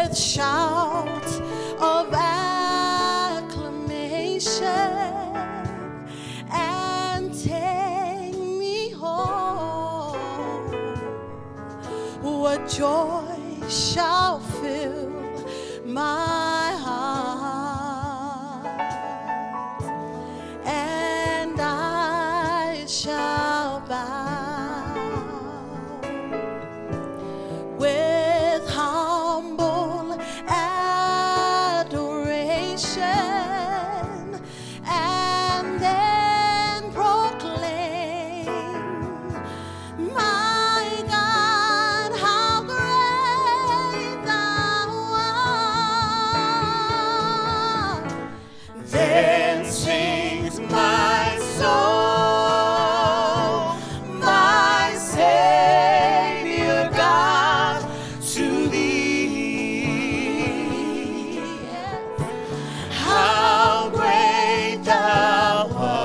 With shouts of acclamation and take me home. What joy shall fill my heart, and I shall bow with humble adoration and then proclaim, my God, how great thou art. Then sings my soul, my Savior God, to thee. How great thou art!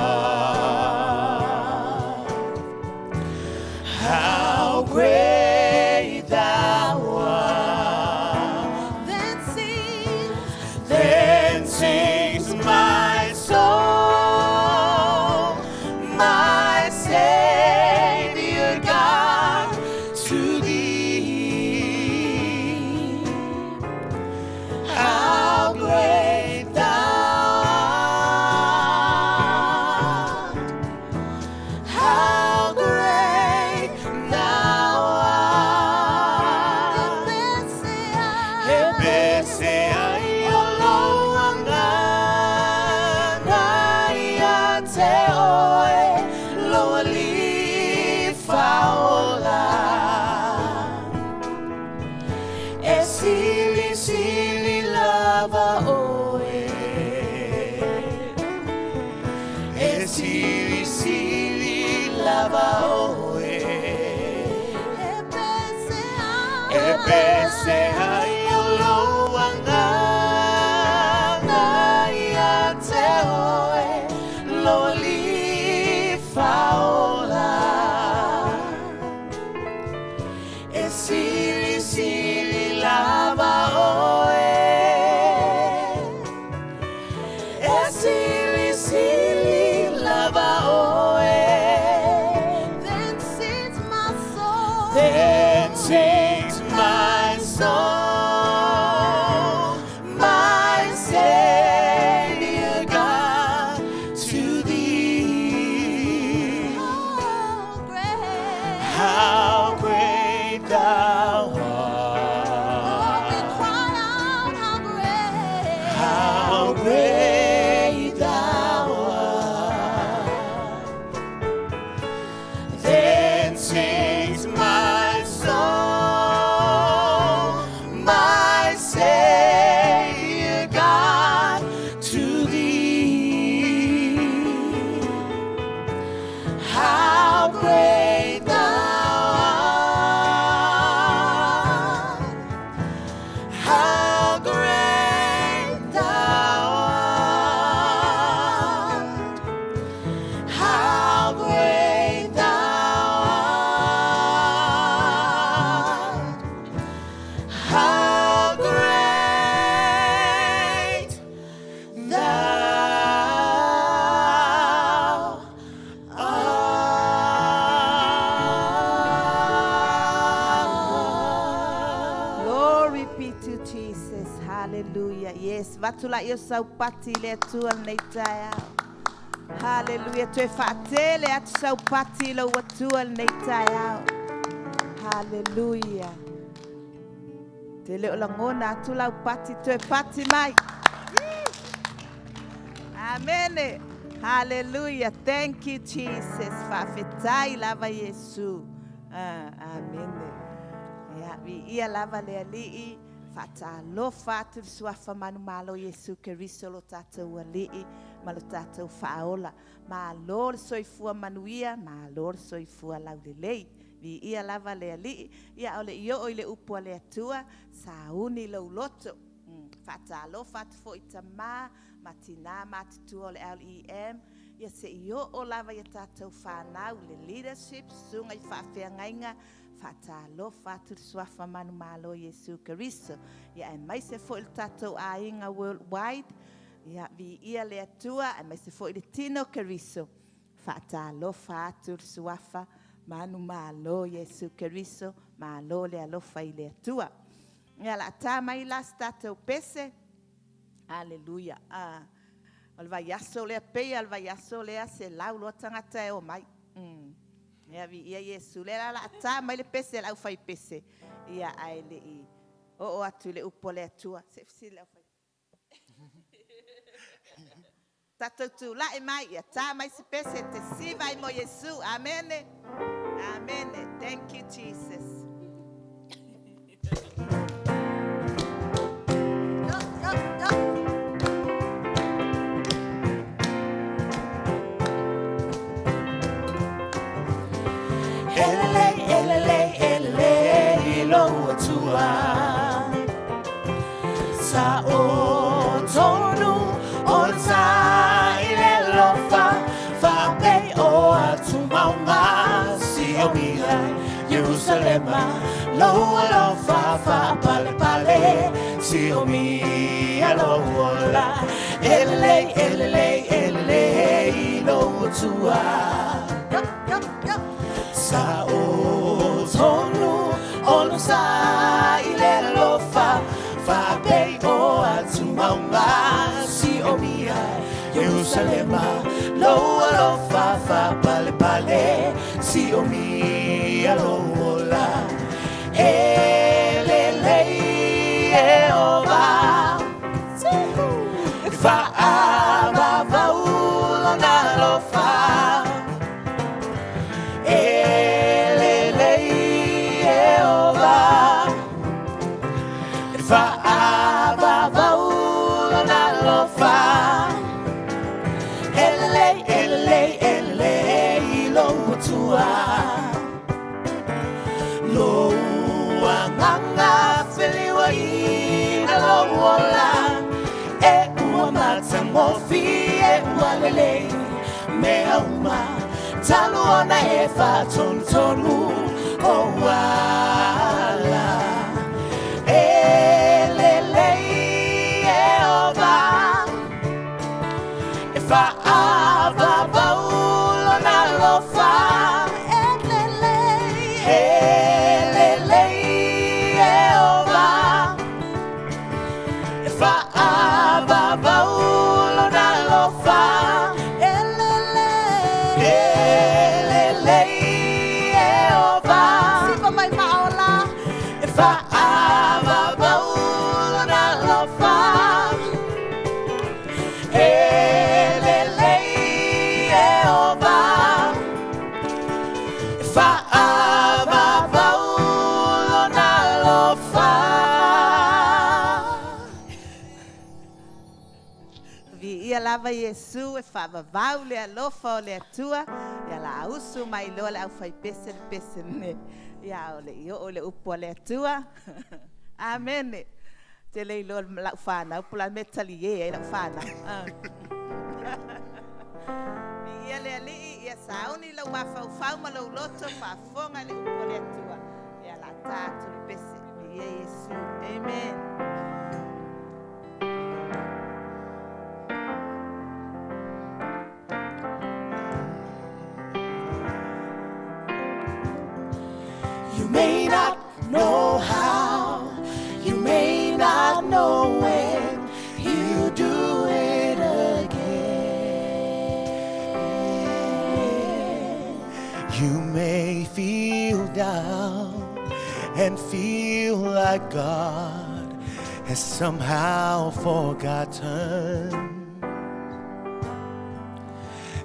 How great thou art! Then sings, Then sings my soul, my Savior God, to thee. How great thou art! How great thou art! E pese ai o loanga ia te oe loa li whaola. E sili sili lava oe. E sili sili lava oe. E pese ai o loanga ia te oe loa li whaola. E sili sili lava oe. E sili sili lava oe. Then sings my soul. Then sings my soul, my Savior God, to thee. How great. How great thou Oh, we art! cry out, how great. How great thou art! Then sings my soul, my Savior God, to thee. How great thou art! How great thou art! How great thou art! How great thou art. Glory be to Jesus. Hallelujah. Yes, vatula ia saupati le atua nei taeao. Hallelujah. Toe whaatele atu saupati lo atua nei taeao. Hallelujah. Te leo langona atu lau pati toe pati mai. Amen. Hallelujah. Thank you, Jesus. Whaafetai lava Yesu. Ah, amen. Ia, vi ia lava le alii, whaatalofa atu le suafa manu malo Yesu Keriso lo tātou alii, ma lo tātou whaola. Malo le soifua manuia, malo le soifua laulelei. Vi ia lava le alii, ia ole i o i le upu a le atua, sauni lo uloto. Whaatalofa atu fo i tamā, ma tina ma tutua o le LEM, ia se i o lava ia tātou whanau, le leadership, sunga i whaafeangainga, Faatalofa atu le suafa manumalo Iesu Keriso. Ia aemaise fo'i le tatou aiga worldwide. Ia viia le Atua aemaise fo'i le tino Keriso. Faatalofa atu le suafa manumalo Iesu Keriso. Malo le alofa i le Atua. Ia la tā mai la se tatou pese. Aleluia. O le vaiaso lea peia le vaiaso lea se lau loa tagata e omai. Ia viia Iesu. Lea la tā mai le pese le aufai pese. Ia ae le'i oo atu i le upu a le Atua. Se fesili le aufai. Tatou tula'i mai ia tā mai se pese te siva ai mo Iesu. Amene. Amene. Thank you, Jesus. Yo, yo, yo. Elele, elele, elele, i lou Atua. Sa o tonu o le sa i le lofa, whapei o atu maunga, si o mihai, Jerusalema, lo alofa whapale pale, si o mia lo ola. Elele, elele, elele, i lou Atua. Yo, yo, yo. Sa o tonu o lo sa i le lofa whapei o atu maunga si o mia Jerusalema lo alofa whapale pale si o mia lo ola e le lei e ova Whaavavau lona alofa Elelei e ova Whaavavau lona alofa Elelei, elelei, elelei lou Atua Lou anganga feliuaina lou ola E ua matagofie ua lelei mea uma Talu ona e faatonutonu o ala E lelei e ova E fa'avavau lona alofa Elele. E lelei e ova E fa'avavau lona alofa Elele. E lelei e ova Siva mai maola. E fa'avavau lona alofa E lelei e ova E fa'avavau lona alofa Viia lava Iesu e faavavau le alofa o le Atua. Ia la ausu mai loa le aufai pese le pese ne. Ia o le i oo le upu a le Atua. Amene. Te le iloa le lau whanau, pula me tali e ai lau whanau. Viia le alii, ia sauni lau mafaufau ma lou loto, faafofoga le upu a le Atua. Ia la tā atu le pese. Viia Iesu. Amen. You may not know how, you may not know when, he'll do it again. You may feel down and feel like God has somehow forgotten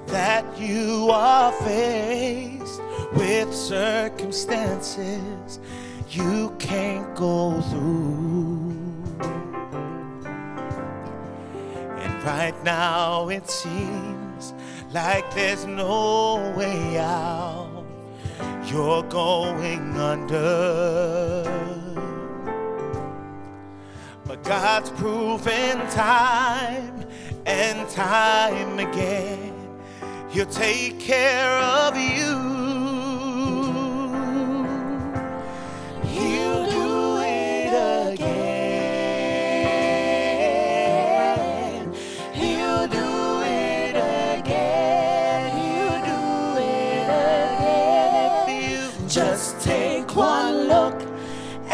that you are faced with circumstances you can't go through. And right now it seems like there's no way out. You're going under. But God's proven time and time again, He'll take care of you.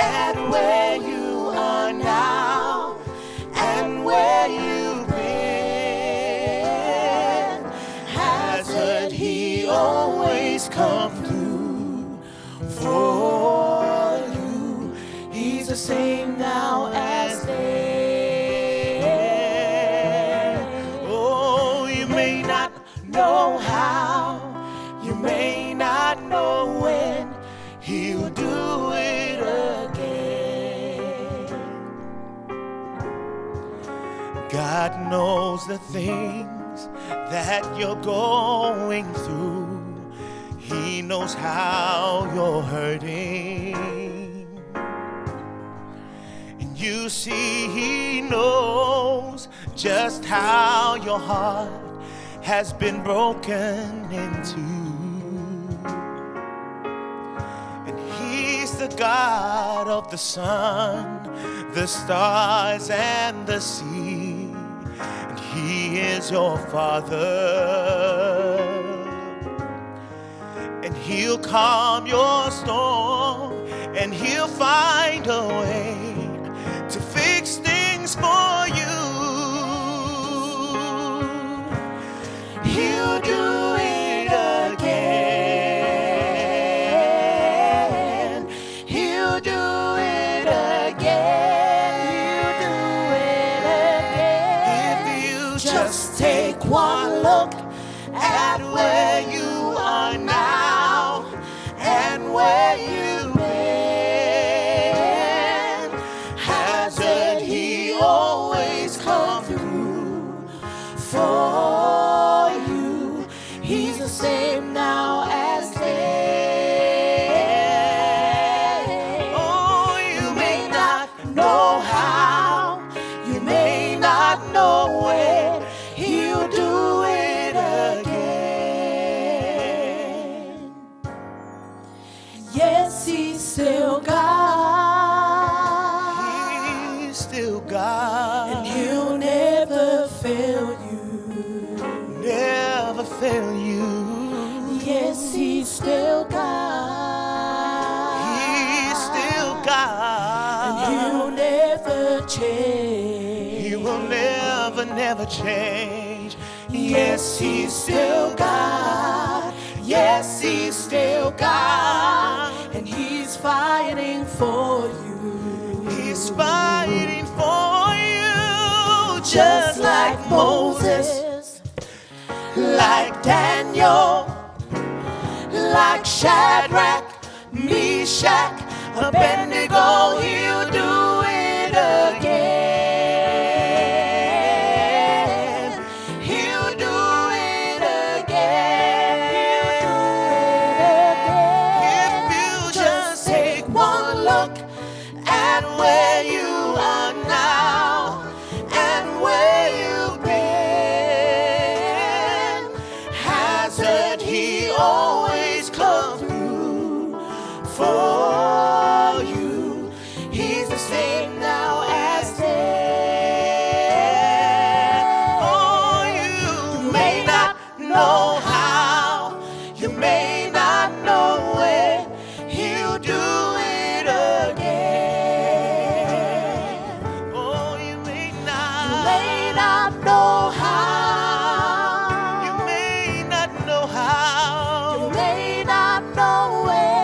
at where you are now and where you've been. Hasn't he always come through for you? He's the same now as then. Oh, you may not know how, you may not know when, he'll do it again. God knows the things that you're going through. He knows how you're hurting. And you see, He knows just how your heart has been broken into. And He's the God of the sun, the stars, and the sea. And He is your Father. And He'll calm your storm, and He'll find a way to fix things for you. He'll do it again. He'll do it again. He'll do it again. If you just take one look at where you are now and where you've been, hasn't He always come through for you? He's the same now as then. Oh, you may not know how, you may not know when, He'll do it again. Yes, he's still God. He's still God. And he'll never fail you. Never fail you. Yes, he's still God. He's still God. And he'll never change. He will never, never change. Yes, he's still God. Yes, he's still God. And he's fighting for you. He's fighting for you. Just like Moses, like Daniel, like Shadrach, Meshach, Abednego, he'll do it again. He'll do it again. He'll do it again. If you just take one look at where you are now and where you've been, hasn't he always come through for you? He's the same now as then. Oh, you may not know how, you may not know when, he'll do it again. Oh, you may not. You may not know how. You may not know how. You may not know when.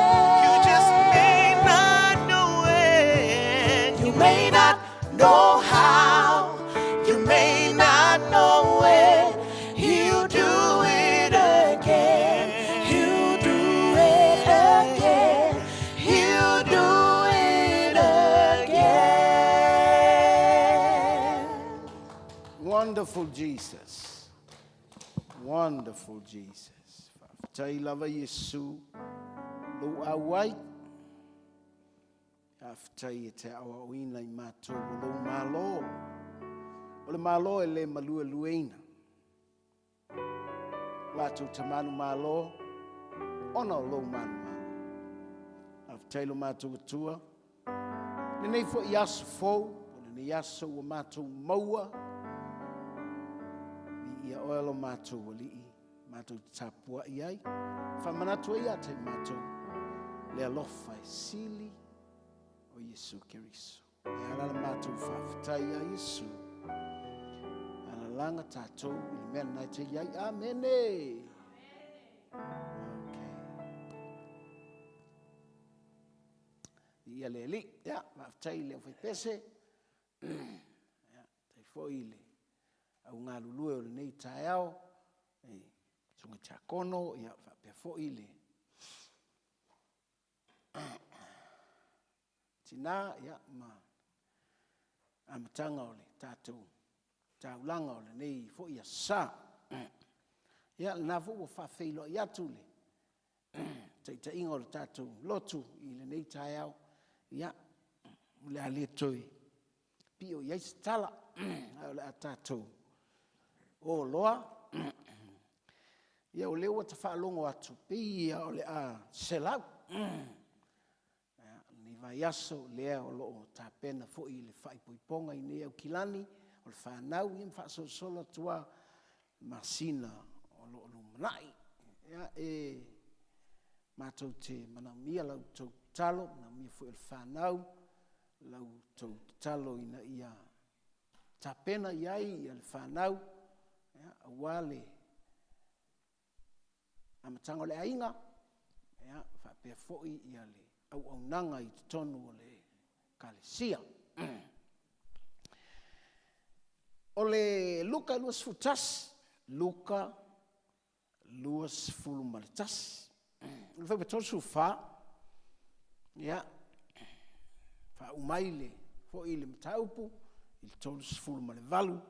You just may not know when. You may not know how. You may not know when. He'll do it again. He'll do it again. He'll do it again. Wonderful Jesus. Wonderful Jesus. Faafetai lava Iesu lou auai. Faafetai e te aoaoina i matou o lou malo. O le malo e le maluelueina. Matou te manumalo, ona o lou manumalo. Faafetai lo matou Atua. Lenei fo'i aso fou, po o lenei aso ua matou maua, viia oe lo matou Alii, matou te tapuai ai, faamanatu ai ia te matou, le alofa e sili o Iesu Keriso. E ala la matou faafetai ia Iesu. Alalaga tatou i le mea lena e te i ai. Amene. Okay. Ia le Alii. Ia, faafetai i le aufaipese. Ia, faafetai foi i le au galulue o lenei taeao. E, Susuga Tiakono, ia, faapea foi le tina, ia, ma amataga o le tatou taulaga o lenei foi aso Sa. Ia, lena foi ua faafeiloai atu le taitaiga o le tatou lotu i lenei taeao. Ia, o le a le toe pio i ai se tala, ae o le a tatou o loa. Ia, o lea ua ta faalogo atu, pei ia o le a 100. Lenei vaiaso lea o lo o tapena foi le faaipoipoga i nei Aukilani o le fanau, ia ma faasolosolo atu lava masina o lo o lumanai. Ia, e matou te manaomia la outou tatalo, manaomia foi e le fanau la outou tatalo ina ia tapena i ai le fanau, ia, aua le amataga o le aiga, ia, faapea foi ia le auaunaga i totonu o le Ekalesia. O le Luka 21, Luka 21, o le fuaiupu 34, ia, faauma mai le, foi le mataupu i le 38,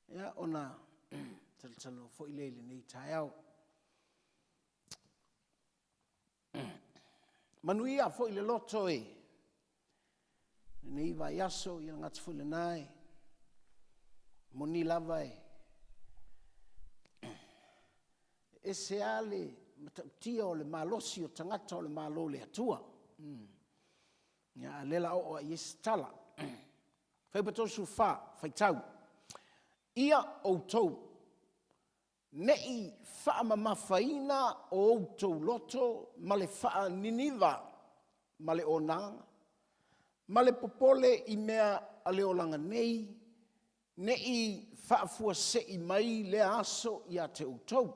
ia, ona talatalanoa foi lea i lenei taeao. Manuia foi le loto e lenei vaiaso, ia gata foi lena e moni lava e ese lava le matautia o le malosi o tagata o le Malo o le Atua. Ia, a o lea o le a oo lava i ai se tala. Fuaiupu 34, faitau. Ia outou, ne i faamamafaina o outou loto ma le faaniniva ma le onaga, ma le popole i mea a le olaga nei, ne i faafuasei mai lea aso ia te outou.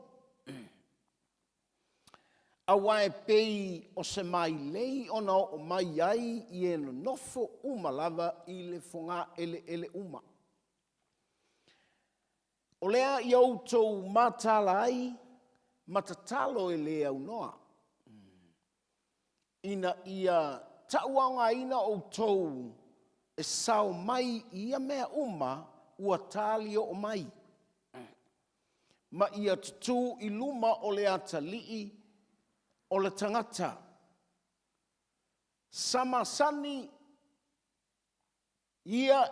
Aua e pei o se mailei ona oo mai ai i e nonofo uma lava i le fogaeleele uma. O lea ia outou mataala ai ma tatalo e le aunoa, ina ia tauaogaina outou e sao mai i ia mea uma ua tali oo mai, ma ia tutū i luma o le atalii o le tagata. Sa masani ia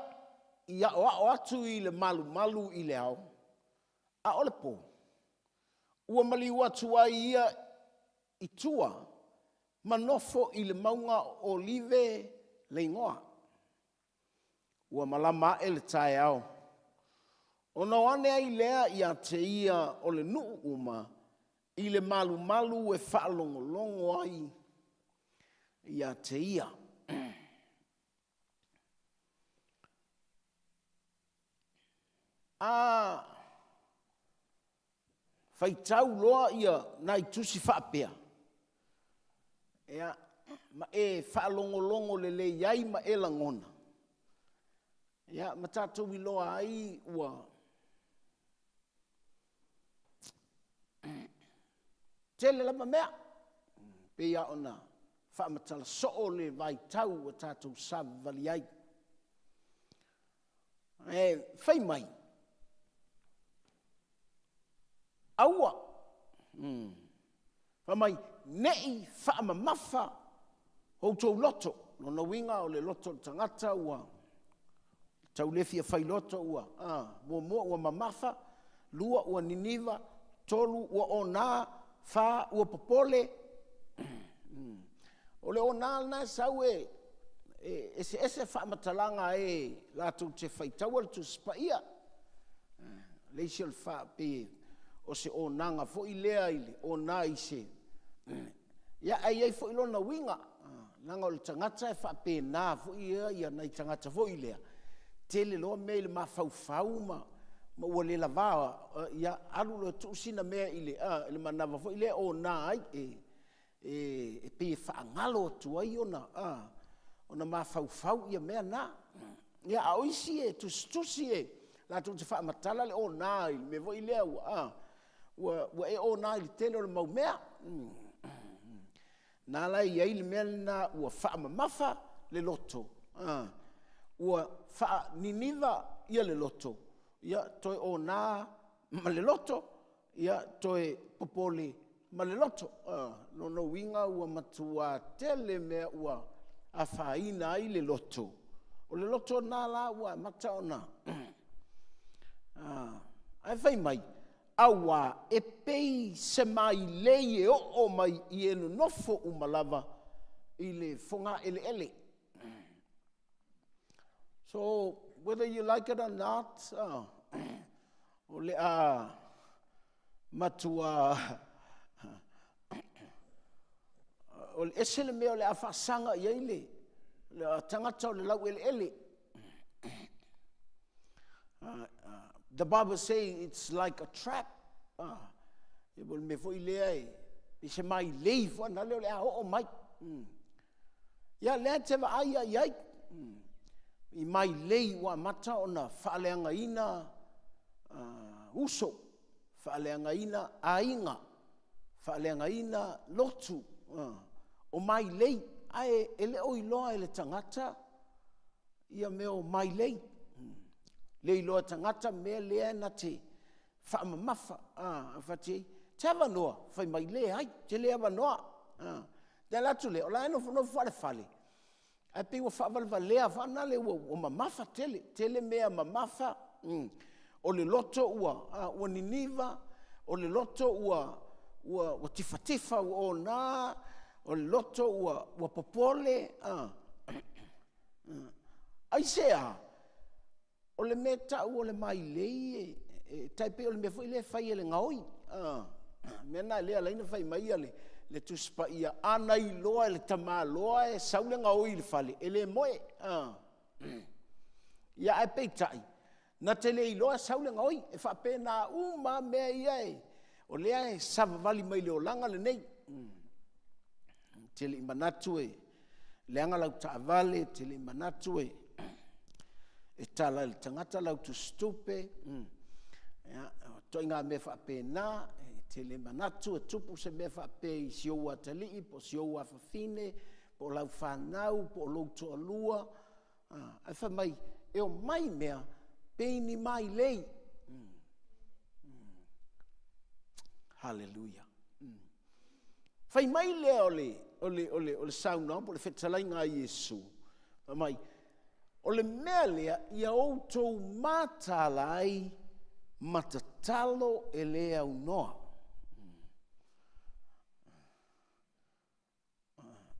i aoao atu i le malumalu i le ao, a o le pō, ua maliu atu ai ia i tua ma nofo i le mauga o Olive le igoa. Ua malama ae le taeao, ona o ane ai lea ia te ia o le nuu uma i le malumalu e faalogologo ai ia te ia. A faitau loa ia nai tusi faapea, ia, ma e faalogologo lelei ai ma e lagona, ia, ma tatou iloa ai ua tele lava mea, pei lava ona faamatala soo le vaitau ua tatou savavali ai. E fai mai, aua, fai mai, ne i faamamafa outou loto. Lona uiga o le loto o le tagata ua tau le fia fai loto, ua muamua ua mamafa, lua ua niniva, tolu ua ona, fa ua popole. O le ona lena e sau e eseese faamatalaga e latou te faitaua le Tusi Paia. Le isi o le fa pe o se onaga foi lea i le ona i se, ia, ae i ai foi lona uiga. Leaga o le tagata e faapena foi ia ia nai tagata foi lea, tele loa mea i le mafaufau ma ma ua le lava, ia alu loa e tuu sina mea i le, i le manava foi lea e ona ai, e, e, e pei e faagalo atu ai ona, ona mafaufau ia mea na. Ia, a o isi e tusitusi e latou te faamatala le ona i le mea foi lea ua, ua, ua e ona i le tele o le mau mea. Na la e i ai le mea lena ua faamamafa le loto, ua faaniniva ia le loto, ia toe ona ma le loto, ia toe popole ma le loto. Lona uiga ua matua tele mea ua afaina ai le loto. O le loto lena la ua amata ona ae fai mai, auā e pei se mailei e oo mai i e nonofo uma lava i le fogaeleele. So, whether you like it or not, o le a matua o le ese le mea o le a faasaga i ai le tagata o le laueleele. The Bible say it's like a trap. E mo le mea foi lea e, i se mailei foi na lea o le a oo mai. Ia lea te vaai ai ai. I mailei ua amata ona faaleagaina uso, faaleagaina aiga, faaleagaina lotu. O mailei, ae e le o iloa e le tagata ia mea o mailei. Le iloa e tagata mea lea na te faamamafa, a fati ai, te avanoa, fai mai leai, te le avanoa. Te ala atu lea, o la e nofonofo faale-fale, ae pei ua faavalevalea faanale ua, ua mamafa tele, tele mea mamafa, o le loto ua, ua niniva, o le loto ua, ua, ua tifatifa, ua ona, o le loto ua, ua popole, Aisea? O le mea tau o le mailei e, e tai pei o le mea foi lea e fai e le gaoi. Mea na lea ala ai ona fai mai ia le, le Tusi Paia, a na iloa e le tamaloa e sau le gaoi i le fale, e le moe. Ia ae peitai, na te le iloa e sau le gaoi. E faapena uma lava mea ia e, o lea e savavali mai le olaga lenei. Te le i manatu e leaga lau taavale, te le i manatu e e tala i le tagata lau tusitupe, ia, o ituaiga mea faapena, e te le manatu e tupu se mea faapea i si ou atalii, po o si ou afafine, po o lau fanau, po o lou toalua, ae fai mai, e omai mea, pei ni mailei. Hallelujah. Fai mai lea o le, o le, o le, o le saunoaga po o le fetalaiga a Iesu, fai mai, o le mea lea ia outou mataala ai ma tatalo e le aunoa.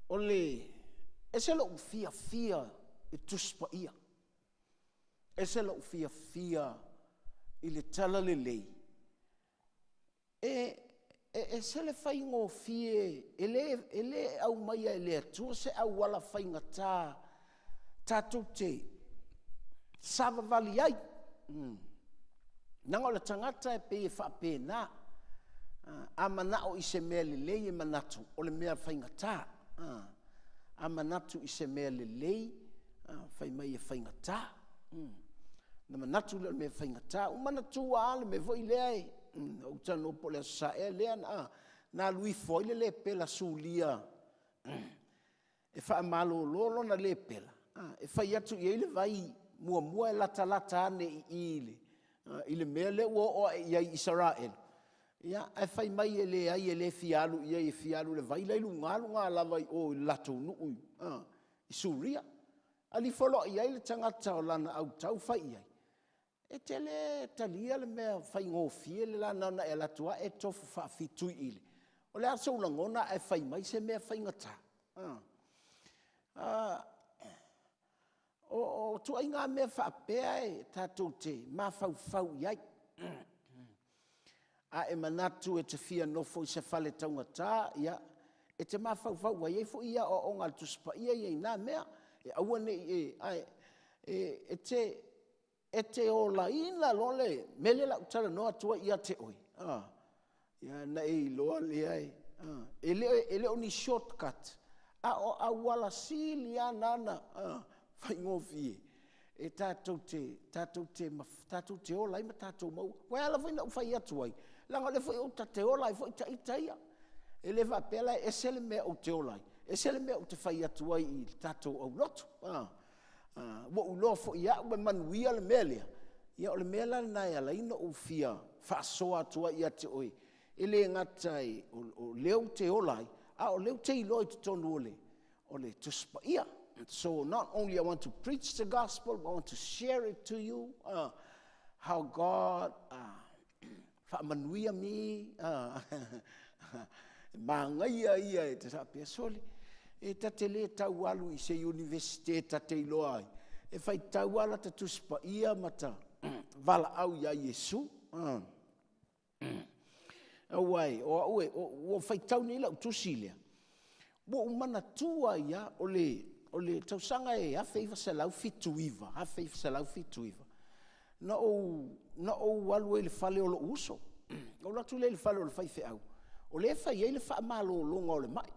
O le, ese lou fiafia i Tusi Paia. Ese lou fiafia i le Talalelei. E, e ese le faigofie, e le, e le aumaia e le Atua se auala faigata tatou te savavali ai. Leaga o le tagata e pei e faapena, a manao i se mea lelei e manatu o le mea faigata. A manatu i se mea lelei, fai mai e faigata. Na manatu lea o le mea faigata. Ua manatua lava le mea foi lea e, ou talanoa po o le Aso Sa ea lea na, na alu ifo ai le lepela Sulia e faamalolo lona lepela, e fai atu i ai le vai muamua e latalata ane i i i le, i le mea lea ua oo ae i ai Isaraelu, ia, ae fai mai e leai e le fia alu i ai, e fia alu i le vai la i luga luga lava i o i le latou nuu i Suria. Alifo loa i ai le tagata o lana autau fai i ai, E te le talia le mea faigofie le la na ona e alu atu lava e tofu faafitui i le, o le a sou lagona ae fai mai se mea faigata? O ituaiga mea faapea e tatou te mafaufau i ai. A e manatu e te fia nofo i se fale taugata, ia, E te mafaufau ua i ai foi aoaoga a le Tusi Paia ia i na mea, e aua ne i e, ae e te e te olaina loa le mea lea o le a ou talanoa atu ai ia te oe, a, ia ona e iloa lea e, a, e le o ni shortcut, a o auala sili lava na ona faigofie e tatou te, tatou te, tatou te ola ai ma tatou maua. Ua ala foi ona ou fai atu ai, leaga o lea foi ou te ola ai foi ita ia. E le faapea la e ese le mea ou te ola ai, ese le mea ou te fai atu ai i le tatou aulotu. Ua ou iloa foi e au e manuia le mea lea, ia o le mea la lena e ala ai ona ou fia faasoa atu ai ia te oe, e le gata o lea ou te ola ai, a o lea ou te iloa i totonu o le Tusi Paia. So not only I want to preach the gospel, but I want to share it to you, how God faamanuia me, magaia ia e te faapea, sole, e ta te le tau alu i se universite ta te iloa ai, e faitau lava lata Tusi Paia ma ta valaau ia Iesu. Aua e, o au e, ua faitau nei lau tusi lea, ua ou manatua ai lava, o le tausaga e 1979, 1979, na ou alu ai i le fale o lou uso. Na ou alu atu lea i le fale o le faifeau, o lea e fai ai le faamalologa o le mai.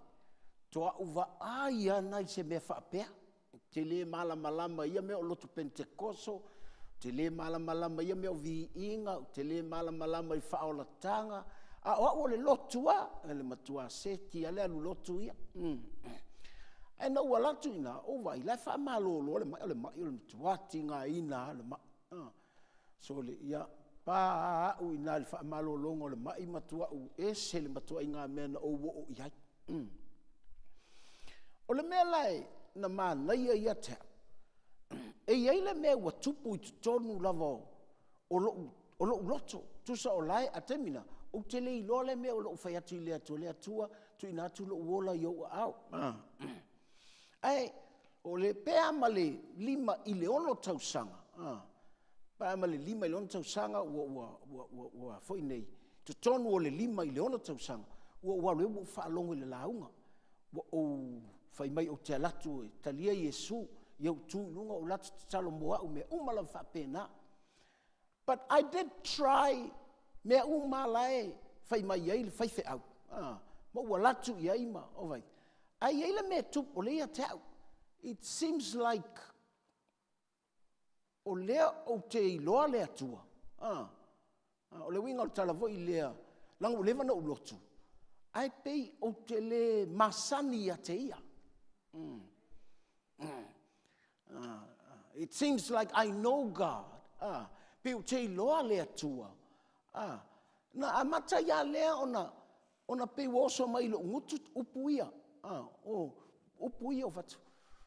Toa ou vaai lava na i se mea faapea. Ou te le malamalama i ia mea o lotu Penetekoso, ou te le malamalama i ia mea o viiga, ou te le malamalama i faaolataga, a o au o le lotu lava, o le matua seti lava le alu lotu ia. Ae na ou alu atu i ina, ou vaai, la e faamalolo le mai, o le mai o le matua tigaina lava o le mai. Sole, ia, pa au i ina i le faamalologa o le mai, matuai ese le matuaiga mea na ou oo i ai. O le mea la e na manaia ia te au, e i ai le mea ua tupu i totonu lava o lou loto, tusa o la e, a taimi na, ou te le iloa le mea o lou fai atu i le Atua, le Atua, tuuina atu lou ola i ou aao. Ae o le pe a ma le 5 i le 6 tausaga, pe a ma le 5 i le 6 tausaga ua foi nei, totonu o le 5 i le 6 tausaga, ua ou alu ai ua ou faalogo i le lauga, ua ou fai mai ou te alu atu e talia Iesu, ia ou tu i luga ou alu atu tatalo mo au, mea uma lava faapena. But I did try mea uma la e fai mai ai le faifeau, ma ou alu atu i ai ma o vai. Ae i ai le mea tupu, o lea ia te au, it seems like o lea ou te iloa le Atua. O le uiga o le tala foi lea, leaga ua leva ona ou lotu, ae pei ou te le masani ia te ia. It seems like I know God. Pei ou te iloa le Atua. Na amata ia lea ona pei ua oso mai i lou gutu upu ia. O upu ia o fatu.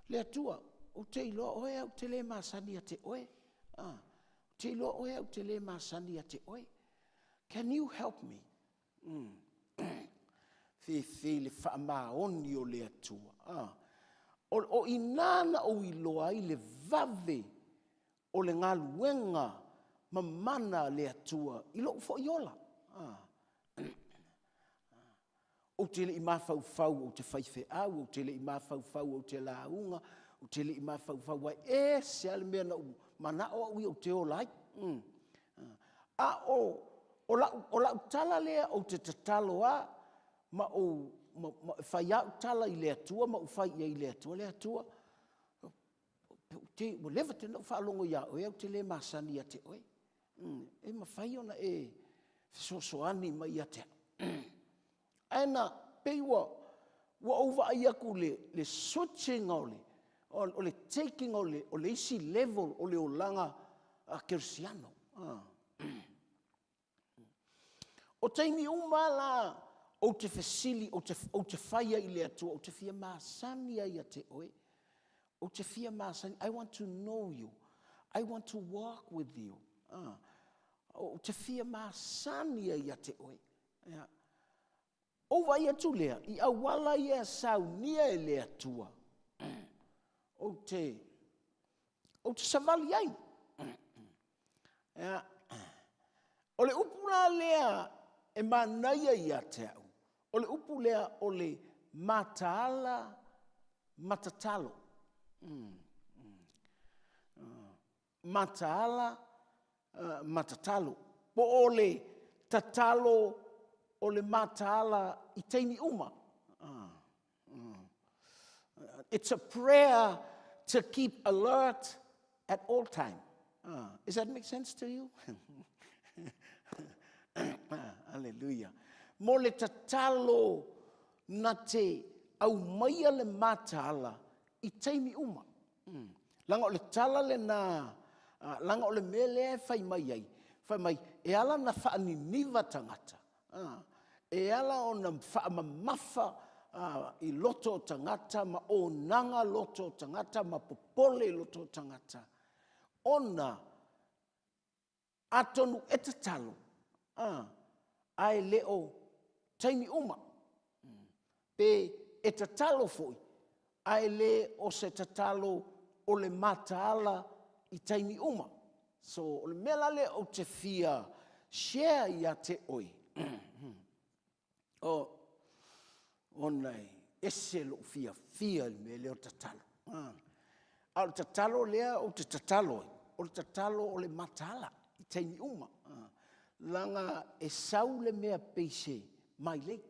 Le Atua, ou te iloa oe au te le masani ia te oe. Ou te iloa oe au te le masani ia te oe. Can you help me? Fefe le faamaoni o le Atua. O ina na ou iloa ai le vave o le galuega mamana le Atua i lou foi ola. Ou te le i mafaufau ou te faifeau, ou te le i mafaufau ou te lauga, ou te le i mafaufau ai ese lava le mea na ou manao au ia ou te ola ai. A o lau tala lea ou te tatalo lava ma ou ma fai au tala i le Atua ma ou fai i ai i le Atua, le Atua, ua leva tele na ou faalogo ia oe au te le masani ia te oe. E mafai ona e fesoasoani mai ia te au. Ae na pei ua ou vaai atu le switching o le taking o le isi level o le olaga a Kerisiano. O taimi uma la ou te fesili, ou te fai ai i le Atua, ou te fia masani ai ia te oe. Ou te fia masani, I want to know you. I want to walk with you. Ou te fia masani ai ia te oe. Ou vaai atu lea, i auala ia saunia e le Atua, ou te savali ai. O le upu la lea e manaia ia te au, o le upu lea o le mataala matatalo. Mataala matatalo. Po o le tatalo o le mataala i taimi uma. It's a prayer to keep alert at all time. Does that make sense to you? Hallelujah. Mo le tatalo na te aumaia le mataala i taimi uma. Laga o le tala lena, laga o le mea lea e fai mai ai, fai mai, e ala ona faaniniva tagata, e ala ona faamamafa i loto o tagata ma onaga loto o tagata ma popole i loto o tagata, ona atonu e tatalo, ae le o taimi uma. Pe e tatalo foi, ae le o se tatalo o le mataala i taimi uma. So, o le mea la lea ou te fia share ia te oe, o, ona e ese lou fiafia i le mea lea o le tatalo. A o le tatalo lea ou te tatalo ai, o le tatalo o le mataala i taimi uma. Laga e sau le mea pei se mailei.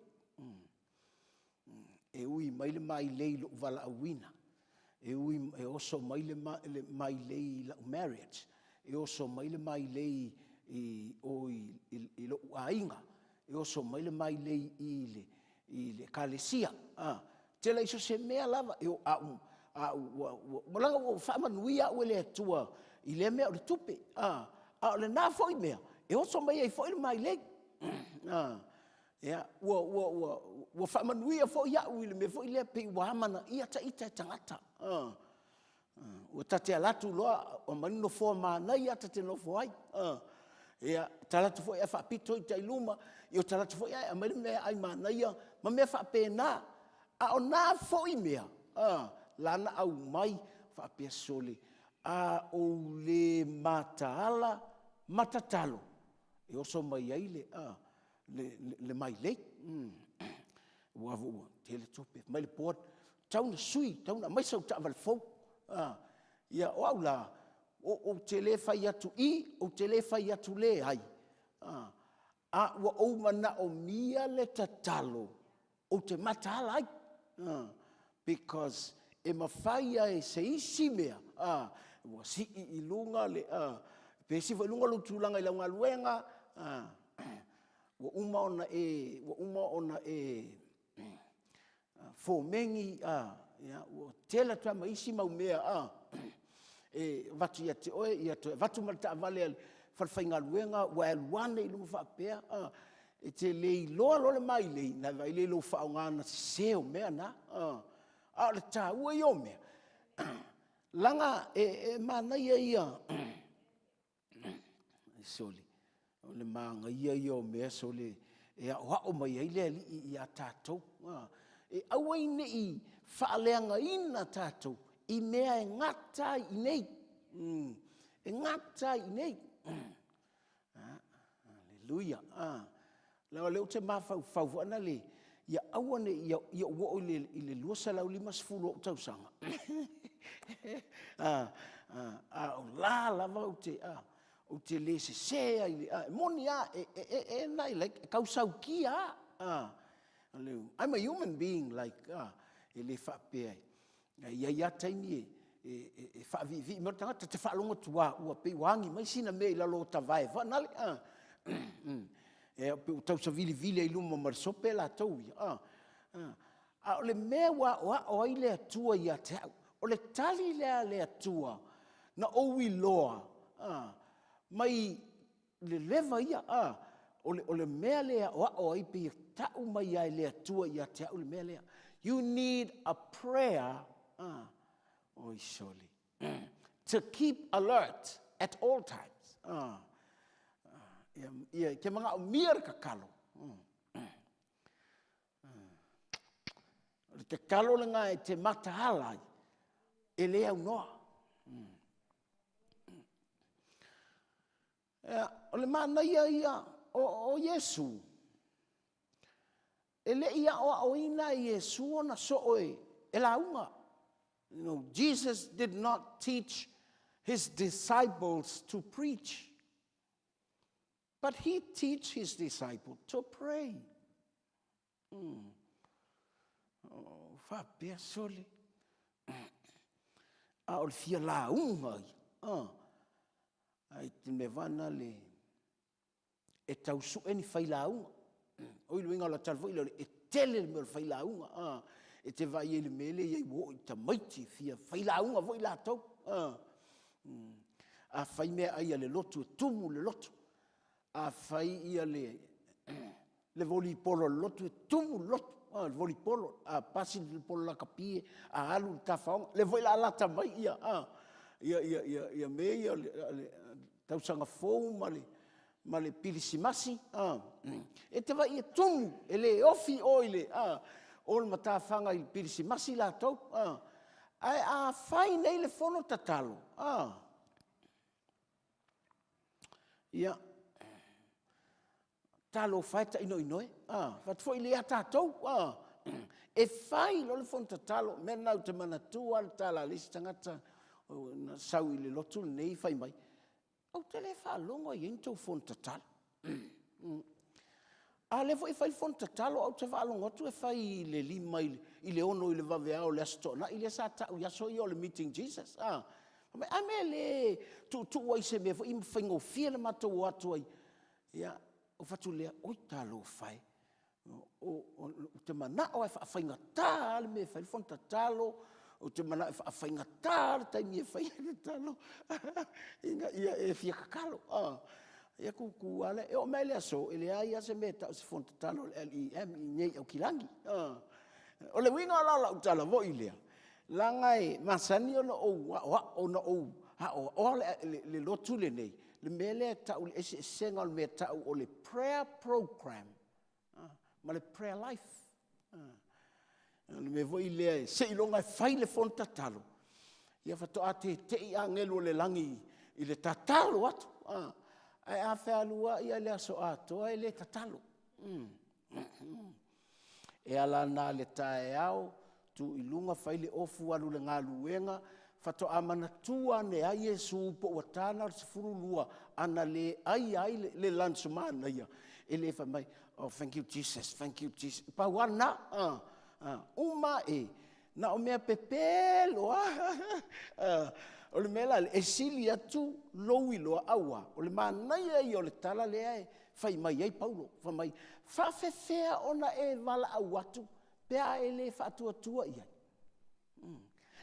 E ui mai le mailei i lou valaauina. E ui e oso mai le mailei i lau marriage. E oso mai le mailei i o i lou aiga. E oso mai le mailei i le ekalesia. Tele i so se mea lava e o au a ua ua laga ua faamanuia au e le Atua i lea mea o le tupe. A o lena foi mea e oso mai ai foi le mailei. Ia, ua, ua, ua, ua faamanuia foi au i le mea foi lea pei ua amanaia ita e tagata. Ua ta te alu atu loa aumai le nofoa manaia ta te nofo ai. Ia, ta alu atu foi ae faapito ita i luma, ia ta alu atu foi ae aumai le meaai manaia ma mea faapena. A o na foi mea, la na aumai faapea, sole, a ou le mataala ma tatalo, e oso mai ai le, le mailei. Ua ua tele tupe, mai le board, tau na sui, tau na aumai sau taavale fou. Ia o au la, ou te le fai atu i, ou te le fai atu leai, a ua ou manaomia le tatalo ou te mataala ai. Because e mafai lava e se isi mea, ua sii i luga le, pe sii foi i luga lou tulaga i lau galuega, ua uma ona e, ua uma ona e fomegi, ia, ua tele atu lava ma isi mau mea e avatu ia te oe, ia toe avatu ma le taavale a le falefaigaluega, ua e alu ane i luma faapea, e te le iloa loa le mailei, ona e vaai lea i lou faaaogaina sese o mea na. A o le taua ia o mea, leaga e manaia ia, sole, o le manaia ia o mea sole e aoao mai ai le Alii ia tatou. E aua ai ne i faaleagaina tatou i mea e gata ai i inei. E gata ai i inei. Aleluia. Leaga o lea ou te mafaufau foi lea, ia aua ne i ou oo i le 250 o ou tausaga, a o la lava ou te le sese ai i le, e moni lava, e nai like, e tausaukia lava. I'm a human being like, e le faapea e i ai lava taimi e faaviivii mai le tagata, ta te faalogo atu lava ua pei ua agi mai sina mea i lalo o ta vae foi nale. E pei ua tausavilivili ai i luma ma le sope latou ia. A o le mea ua aoao ai le Atua ia te au, o le tali lea a le Atua na ou iloa mai le leva ia, o le mea lea e aoao ai pei e tau mai lava e le Atua ia te au le mea lea. You need a prayer, oi sole, to keep alert at all times. Ia, e te manaomia le tatalo. O le tatalo lena e te mataala ai, e le aunoa. Ia, o le manaia ia o Iesu. E le'i a'oa'oina e Iesu ona so'o e, e lauga. You know, Jesus did not teach his disciples to preach, but he teach his disciples to pray. Oh, faapea sole. A o le fia lauga ia. Ah. Ai te mea vana le e tau su'e ni failauga. O i le uiga o lau tala foi lea o le e tele le mea o le failauga, a, e te vaai ai i le mea lea e i ai ua oo i tamaiti e fia failauga foi latou, a. A fai meaai a le lotu e tumu le lotu. A fai ia le le volipolo a le lotu e tumu le lotu, a, le volipolo, a pasi le polo lakapi a alu i le tafaoga, lea foi o le a lata mai ia, a, ia, ia, ia, ia mea ia o le tausaga fou ma le, ma le pilisimasi, a, e te vaai e tumu, e le ofi i o i le, a, o le matafaga i le pilisimasi latou, a. Ae a fai nei le fono tatalo, a, ia, Talofa e tainoinoe, a, fai atu foi le ia tatou, a, e fai loa le fono tatalo, mea lena ou te manatua lava le tala a le isi tagata na sau i le lotu lenei fai mai, ou te le faalogo e i ai ni tou fono tatalo. A lea foi e fai le fono tatalo, ae ou te faalogo atu e fai i le 5 i le 6 i le vaveao o le Aso Toonai lea sa tau i aso ia o le Meeting Jesus. A, a mea e le tuutuu ai i se mea foi ma faigofie le matou o atu ai. Ia, ou fai atu lea, oi talofa e, ou te manao lava e faafaigata lava le mea e fai ai le fono tatalo, ou te manao e faafaigata lava le taimi e fai ai le tatalo, ina ia e fia tatalo. Ia tutu lava lea. E oo mai lava i le aso, e leai lava se mea e tau o se fono tatalo a le LEM i inei i Aukilani. O le uiga la o lau tala foi lea, leaga e masani ona ou aoao, ona ou aoaoa le lotu lenei, le mea lea e tau le eseesega o le mea e tau o le prayer program ma le prayer life. O le mea foi lea, seiloga e fai le fono tatalo, ia faatoa tete'i agelu o le lagi i le tatalo atu. Ae a fealuai lava i le aso atoa e le tatalo. E ala ana le taeao, tu i luga, fai le ofu, alu i le galuega, faatoa manatua ane ai Iesu po ua ta na o le 12 ana le ai ai le lunch manaia, e le fai mai, oh thank you Jesus, thank you Jesus. Pau lava lena, uma ae, na o mea pepelo lava. O le mea la lea, e sili atu lou iloa aua, o le manaia ia o le tala lea e fai mai ai Paulo, fai mai, faafefea ona e valaau atu pe a e le faatuatua i ai?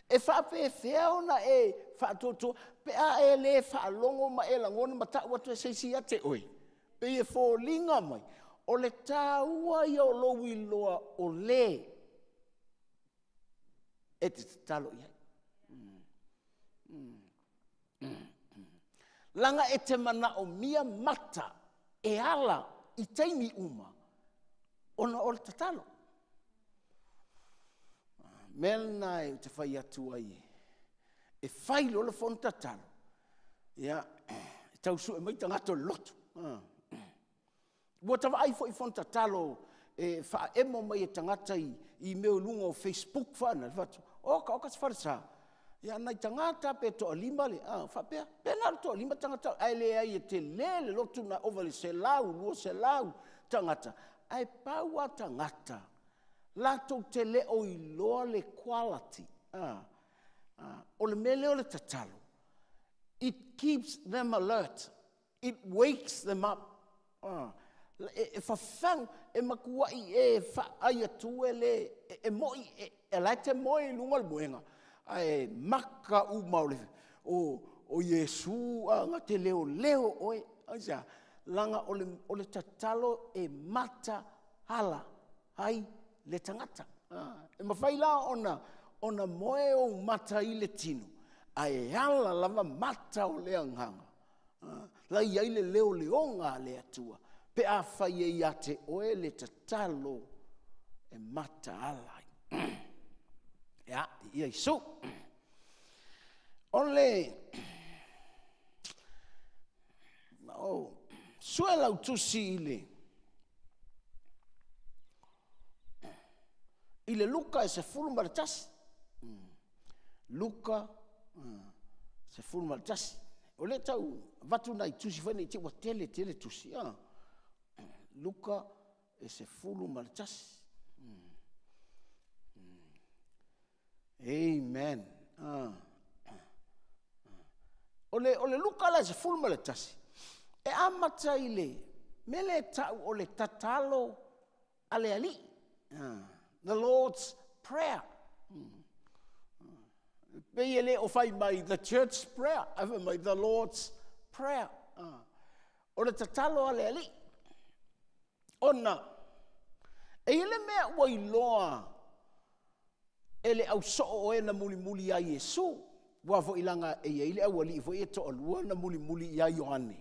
E faapefea ona e faatuatua pe a e le faalogo ma e lagona ma tau atu e se isi ia te oe? Pei e foliga mai, o le taua ia o lou iloa o le e te tatalo i ai. Leaga e te manaomia mata e ala i taimi uma ona o le tatalo. Mea lena ou te fai atu ai e fai loa le fono tatalo, ia, e tau sue mai tagata o le lotu. Ua ta vaai foi i fono tatalo e faaemo mai e tagata i, i mea o luga o Facebook faana, le fatu, oka oka se falesa. Ia nai tagata pe toalima le, a, faapea, pe na o le toalima tagata, ae leai e tele le lotu na ova i le 100, 200 tagata, ae pau a tagata, latou te le o iloa le quality, a, a, o le mea lea o le tatalo, it keeps them alert. It wakes them up. E fafau, e matuai e faai atu e le, e moi, e la e te moe i luga o le moega, ae maka uma o le, o, o Iesu a na te leoleo oe. Aisea? Leaga o le, o le tatalo e mata ala ai le tagata. E mafai la ona, ona moe ou mata i le tino, ae ala lava mata o le agaga. La i ai le leoleoga a le Atua, pe afai e ia te oe le tatalo e mataala ai. Ia, ia Iesu. O le o, sue lau tusi i le I le Luka e 11. Luka 11. O lea tau avatu nai tusi foi nei te ua tele tele tusi. Luka e 11. Amen. O le Luka la e 11, e amata i le mea lea e tau o le tatalo a le Alii. The Lord's Prayer. Pei e le o fai mai the church prayer, ae fai mai the Lord's Prayer. O le tatalo a le Alii. Ona, e i ai le mea ua iloa e le ausoo o e na mulimuli ia Iesu, ua foi laga e i ai le aualii foi e toalua na mulimuli ia Ioane.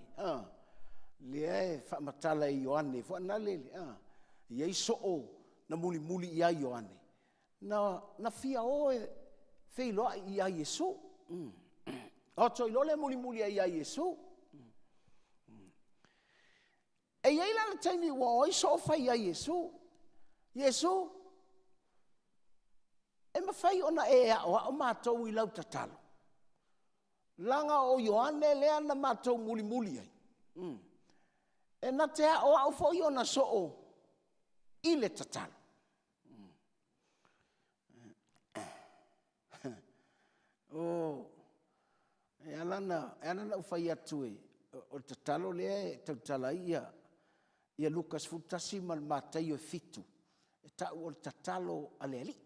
Lea e faamatala e Ioane foi na lele. E i ai soo na mulimuli ia Ioane, na fia o e feiloai ia Iesu. O atu ai loa le mulimuli ia Iesu. E i ai la le taimi ua o ai soo fai ia Iesu. Iesu, e mafai ona e aoao matou i lau tatalo. Laga o Ioane lea na matou mulimuli ai. E na te aoao foi ona soo i le tatalo. O, e ala na ou fai atu e, o le tatalo lea e tautala ai ia Luka 11 ma le Mataio e 7, e tau o le tatalo a le Alii.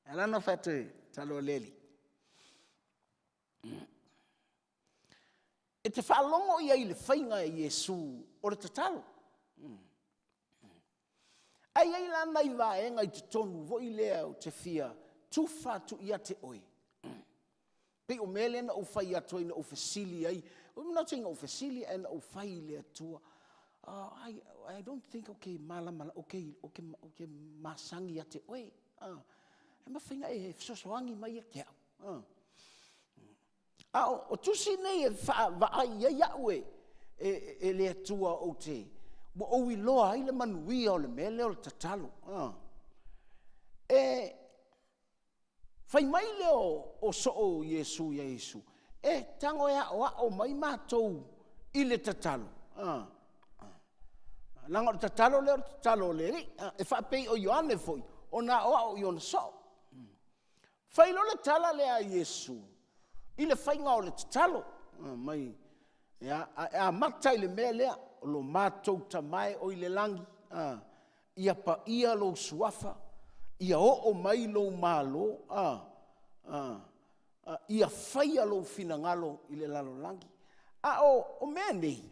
E ala na fai atu e tatalo a le Alii. E te faalogo ia i le faiga e Iesu o le tatalo. Ai ai la nai vaega i totonu foi lea o te fia tufa atu ia te oe. Pei o mea lea na ou fai atu ai na ou fesili ai. I'm not saying ou fesili ae na ou fai i le Atua. I don't think okay malama okay okay okay masangi ia te oe. E mafai e fesoasoani mai ia te au. A o tusi nei e faavaai ai au e le Atua ou te ua ou iloa ai le manuia o le mea lea o le tatalo. E fai mai lea o soo Iesu ia Iesu, e tago e aoao mai matou i le tatalo. Laga o le tatalo lea o le tatalo o le Alii. E faapei o Ioane foi, ona aoao i ona soo. Fai loa le tala lea a Iesu i le faiga o le tatalo. Mai, ia, e amata i le mea lea, o lo matou tamae o i le lagi, ia paia lou suafa, ia oo mai lou malo, ia faia lou finagalo i le lalolagi. A o mea nei,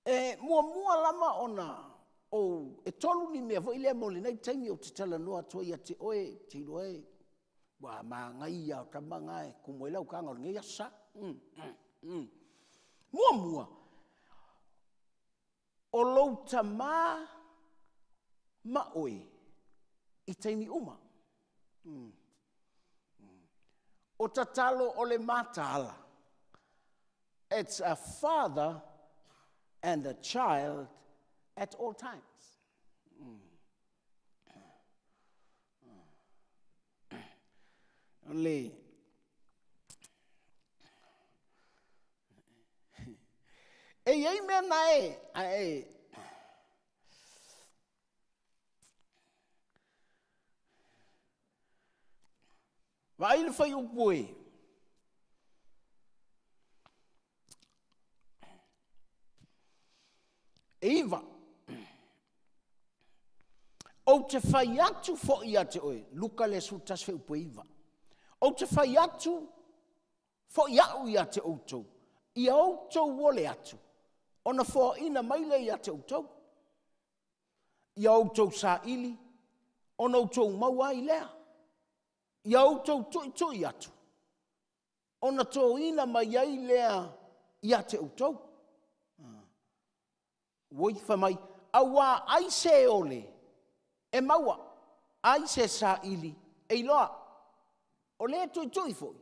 e muamua lava ona ou, e tolu ni mea foi lea mo lenei taimi ou te talanoa atu ai ia te oe, te iloa e, ua magai ia o tama ngā e kumu ai lau kaga o lenei aso sa. Muamua, o lou tamā ma oe i taimi uma. O tatalo o le mataala. It's a father and a child at all times. Le e iai mea na e ae vaai le fai upu e e iva ou te fai atu foi ia te oe, Luka le 11 fai upu e iva, ou te fai atu foi au ia te outou, ia outou ole atu, ona foaina mai le ia te outou, ia outou saili, ona outou maua ai lea, ia outou tuitui atu, ona toina mai ai lea ia te outou. Oi fai mai, auā ai se ole e maua, ai se saili e iloa. O le tuitui foi,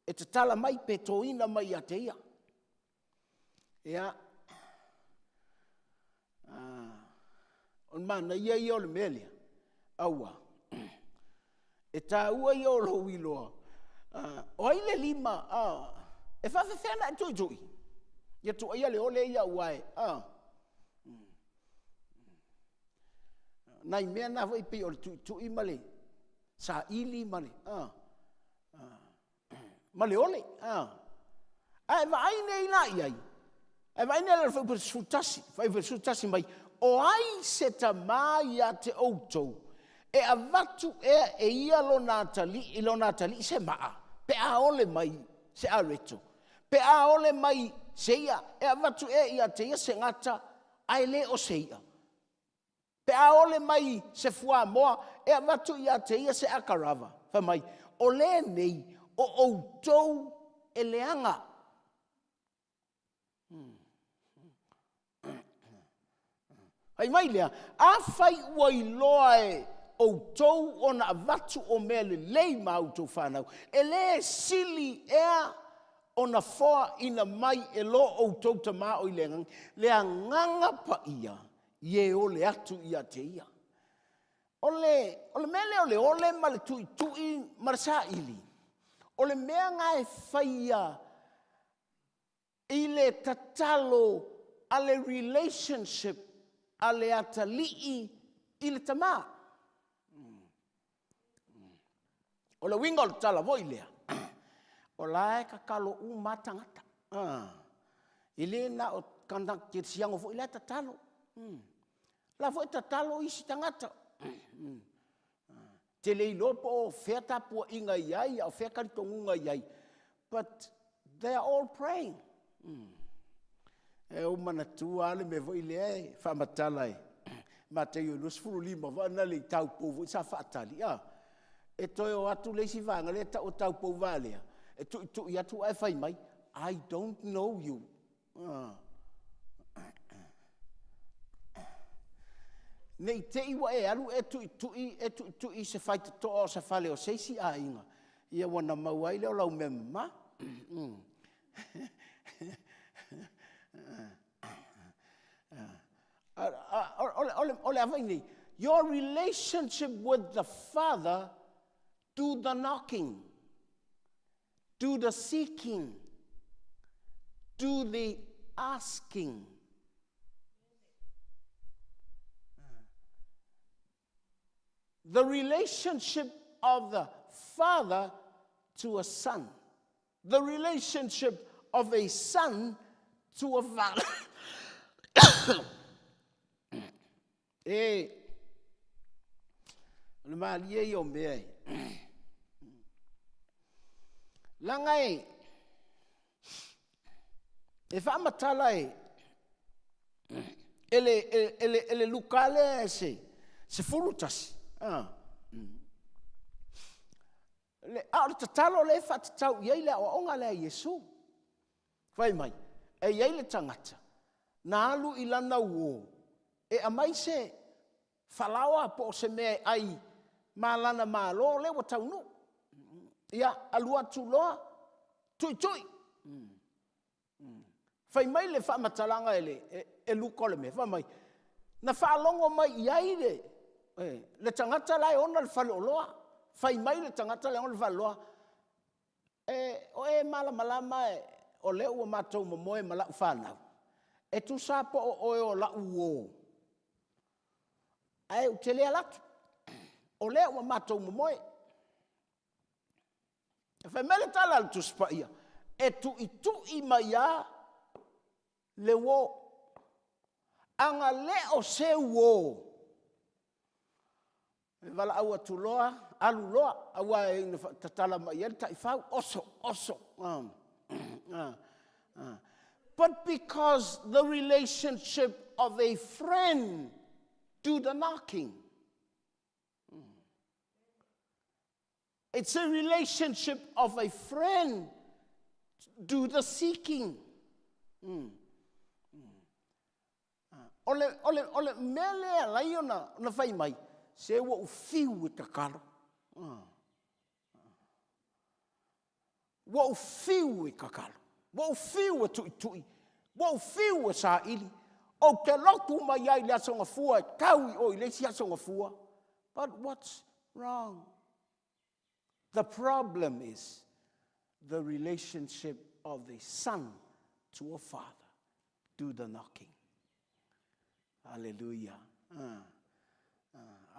e tatala mai pe toina mai ia te ia. Ia. O le manaia ia o le mea lea, aua e taua ia o lou iloa, o ai le lima, e faafefea ona e tuitui? Ia tuuaia le ole ia aua e, nai mea na foi pei o le tuitui ma le saili ma le, ma le ole. Ae vaai nei la i ai, ae vaai nei la i le fuaiupu 11, fuaiupu 11 mai, o ai se tamā ia te outou e avatu ea e ia lona atalii, lona atalii se maa, pe a ole mai se areto, pe a ole mai se ia, e avatu ea ia te ia se gata, ae le o se ia. Pe a ole mai se fuamoa, e avatu ia te ia se akarava, fai mai, o lenei o outou e leaga. Fai mai lea, afai ua iloa e outou ona avatu o mea lelei ma outou fanau, e le sili ea ona foaina mai e lo outou Tamā o i le lagi le Agaga Paia i e ole atu ia te ia. O le, o le mea lea o le ole ma le tuitui ma le saili, o le mea na e faia i le tatalo a le relationship a le atalii i le tamā. O le uiga o le tala foi lea, o la e tatalo uma lava tagata. E le na o tagata kerisiano foi la e tatalo. La foi e tatalo isi tagata. Te le iloa po o fea tapuaiga i ai, a o fea talitonuga i ai. But they are all praying. E ou manatua lava le mea foi lea e faamatala e Mataio 25 foi na le i taupou foi sa faatali. A, e toe o atu le isi vaega lea e tau o taupou valea, e tuitui atu ae fai mai, I don't know you. Ne i te i ua e alu e tuitui, e tuitui i se faitotoa o se fale o se isi aiga, ia ua na maua ai lea o lau mea mama. O le a foi nei, your relationship with the Father do the knocking, do the seeking, do the asking. The relationship of the father to a son. The relationship of a son to a father. E, o le malie ia o mea e. Laga e, e faamatala e, e le, e, e le, e le Luka lea e se, 11. Ah. Le, a o le tatalo lea e faatatau i ai le aoaoga lea a Iesu. Fai mai, e i ai le tagata, na alu i lana uō, e aumai se falaoa po o se mea e ai ma lana malo lea ua taunuu. Ia, alu atu loa, tuitui. Fai mai le faamatalaga e, le, e, e Luka o le mea, fai mai, na faalogo mai i ai le, le tagata la e ona le faleoloa. Fai mai le tagata la e ona le faleoloa, e, o e malamalama e, o lea ua matou momoe ma lau fanau, e tusa po o oe o lau uō, ae ou te le alu atu, o lea ua matou momoe. E fai mai le tala a le Tusi Paia, e tuitui mai lava le uō. Ana le o se uō, e valaau atu loa, alu loa, aua e ina tatala mai ai le taifau, oso, oso. But because the relationship of a friend do the knocking. It's a relationship of a friend do the seeking. O le, o le, o le mea lea e alai ona, ona fai mai, se ua ou fiu e tatalo. Ua ou fiu e tatalo. Ua ou fiu e tuitui. Ua ou fiu e saili. Ou te lotu mai ai i le Aso Gafua e tau i o i le isi Aso Gafua. But what's wrong? The problem is the relationship of the son to a father. Do the knocking. Hallelujah.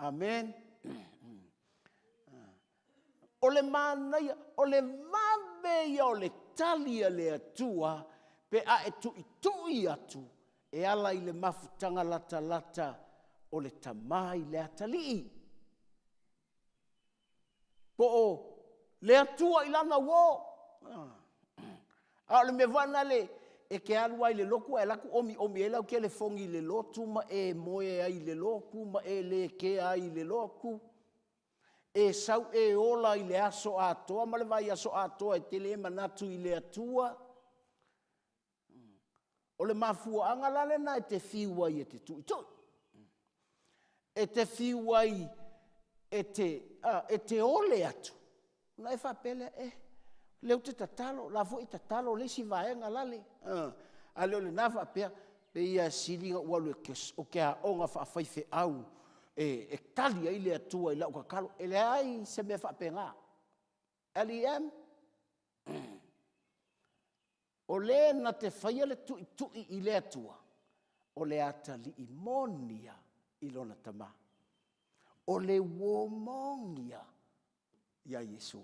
Amen. O le manaia, o le vave ia o le tali a le Atua pe a e tuitui atu e ala i le mafutaga latalata o le tama i le atalii. Po o le Atua i lana uō. A o le mea foi lena le e te alu ai i le lotu ae alu atu omiomi ai lau telefoni i le lotu ma e moe ai i le lotu ma e lekea ai i le lotu. E sau e ola i le aso atoa ma le vaiaso atoa e te le manatu i le Atua. O le mafuaaga la lena e te fiu ai e te tuitui. E te fiu ai e te, a, e te ole atu. Ona e faapea lea, eh, lea ou te tatalo, la foi e tatalo le isi vaega lale. A, a le o lena faapea, pei ia sili ona ou alu e o ke aoga faafaifeau e, e tali ai le Atua i lau tatalo. E leai se mea faapena. LEM, O le na te faia le tuitui i le Atua, o le atalii moni ia i lona tama. O le uō moni ia iā Iesu.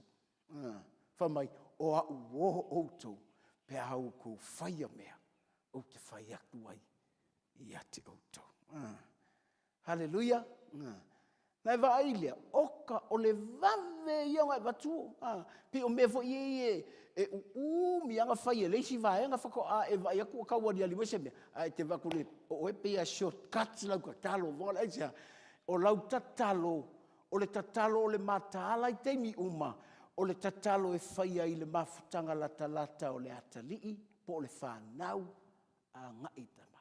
Fai mai, o a'u uō outou pe a outou faia mea ou te fai atu ai ia te outou. Haleluia! Na e vaai lea, oka, o le vave ia ona e avatu, a, pei o mea foi ia e uumi lava ona fai e le isi vaega faatoa e vaai atu ua tau aliali mai se mea, ae e te vaai atu i le, o oe pei lava e short cut lau tatalo, aisea? O lau tatalo, o le tatalo o le mataala i taimi uma, o le tatalo e faia i le mafutaga latalata o le atalii po o le fanau agai i tama.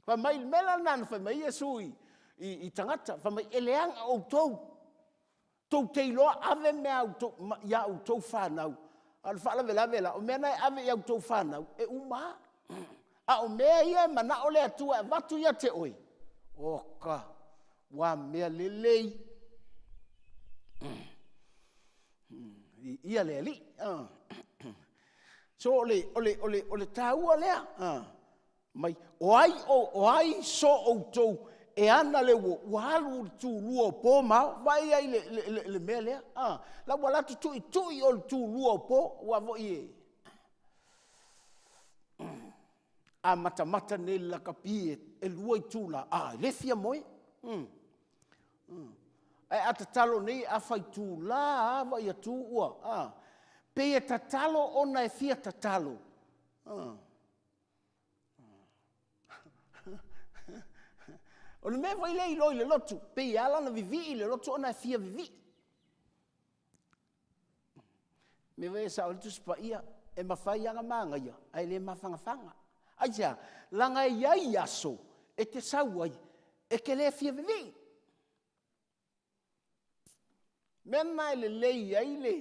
Fai mai, le mea la lena na fai mai ai Iesu i, i, i tagata, fai mai, e leaga outou, tou te iloa ave mea a outou, ma, iā outou fanau. A o le faalavelave la, o mea na e ave i a outou fanau, e uma lava. A o mea ia e manao le Atua e avatu ia te oe, oka, ua mea lelei. Viia le Alii. So o le, o le, o le, o le taua lea. Mai, o ai, o, o ai so outou e ana le uo, ua alu le tulua o po ma ao. Vaai ai le, le, le, le mea lea. La ua alu atu tuitui o le tulua o po, ua foi e a matamata nei le lakapi e, e lua itula, a, e le fia moe. Ae a tatalo nei a faitulā a vaai atu ua a pei e tatalo ona e fia tatalo. O le mea foi lea i loi le lotu, pei e ala ona vivii i le lotu ona e fia vivii. Mea foi e sao ai le Tusi Paia, e mafai lava ona manaia ae le mafanafana. Aisea? Leaga e i ai aso e te sau ai e te le fia vivii. Mea lena e lelei ai le,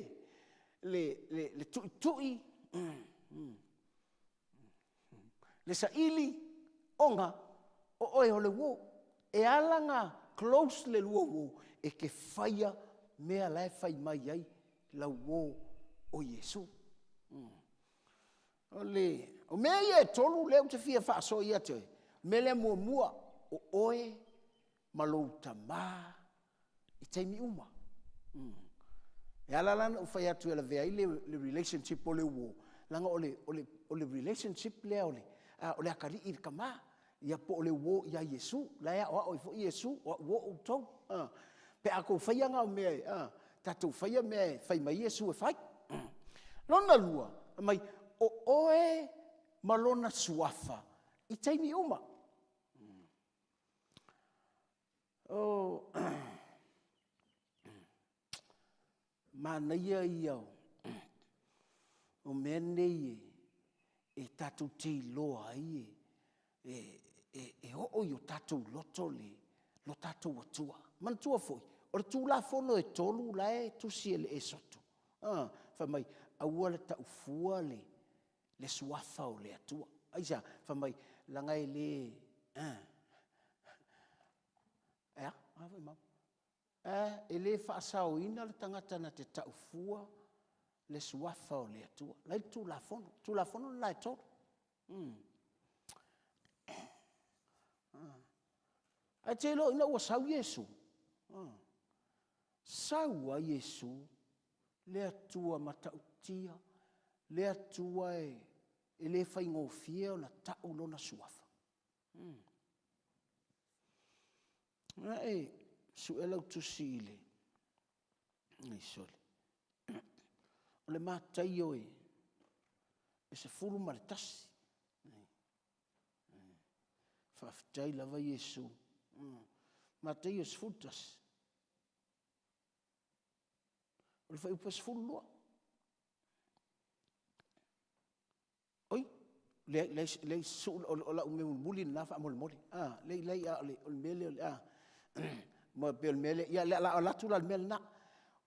le, le, le tuitui, le saili, ona o oe o le uo. E ala ona close le lua uo, e te faia mea la e fai mai ai lau uo o Iesu. O le, o mea ia e tolu lea ou te fia faasoa ia te oe, mea lea muamua, o oe ma lou tama i taimi uma. E ala la ona ou fai atu e lavea ai le, le relationship o le uo, leaga o le, o le, o le relationship lea o le, a, o le atalii i le tama, ia po o le uo ia Iesu, la e aoao ai foi Iesu, o au uo outou. A, pe a tou faia na o mea e, a, tatou faia mea e fai mai Iesu e fai. Lona lua, mai, o oe ma lona suafa i taimi uma. O manaia ia o mea nei e tatou te iloa ai e oo i o tatou loto le lo tatou Atua. Manatua foi, o le Tulafono e tolu la e tusi e le Esoto. Fai mai, aua le taufua le suafa o le Atua. Aisea? Fai mai, laga e le, eh, e a, a foi mau. Eh, e le faasaoina le tagata na te taufua le suafa o le Atua. Lai le Tulafono, Tulafono le la e tolu. Ae te iloa ina ua sau Iesu, sau ai Iesu, le Atua matautia, le Atua e le faigofie ona tau lona suafa. Na e sue lau tusi i le, ai sole, o le Mataio e 11. Faafetai lava Iesu. Mataio 11. O le fuaiupu e 12. Oi, le, le, le su, o lau mea mulimuli lena faamolemole. Ah, le, le, a, o le, o le mea lea, o le, ah, ma pei o le mea lea, ia, le, la, o atu la le mea lena.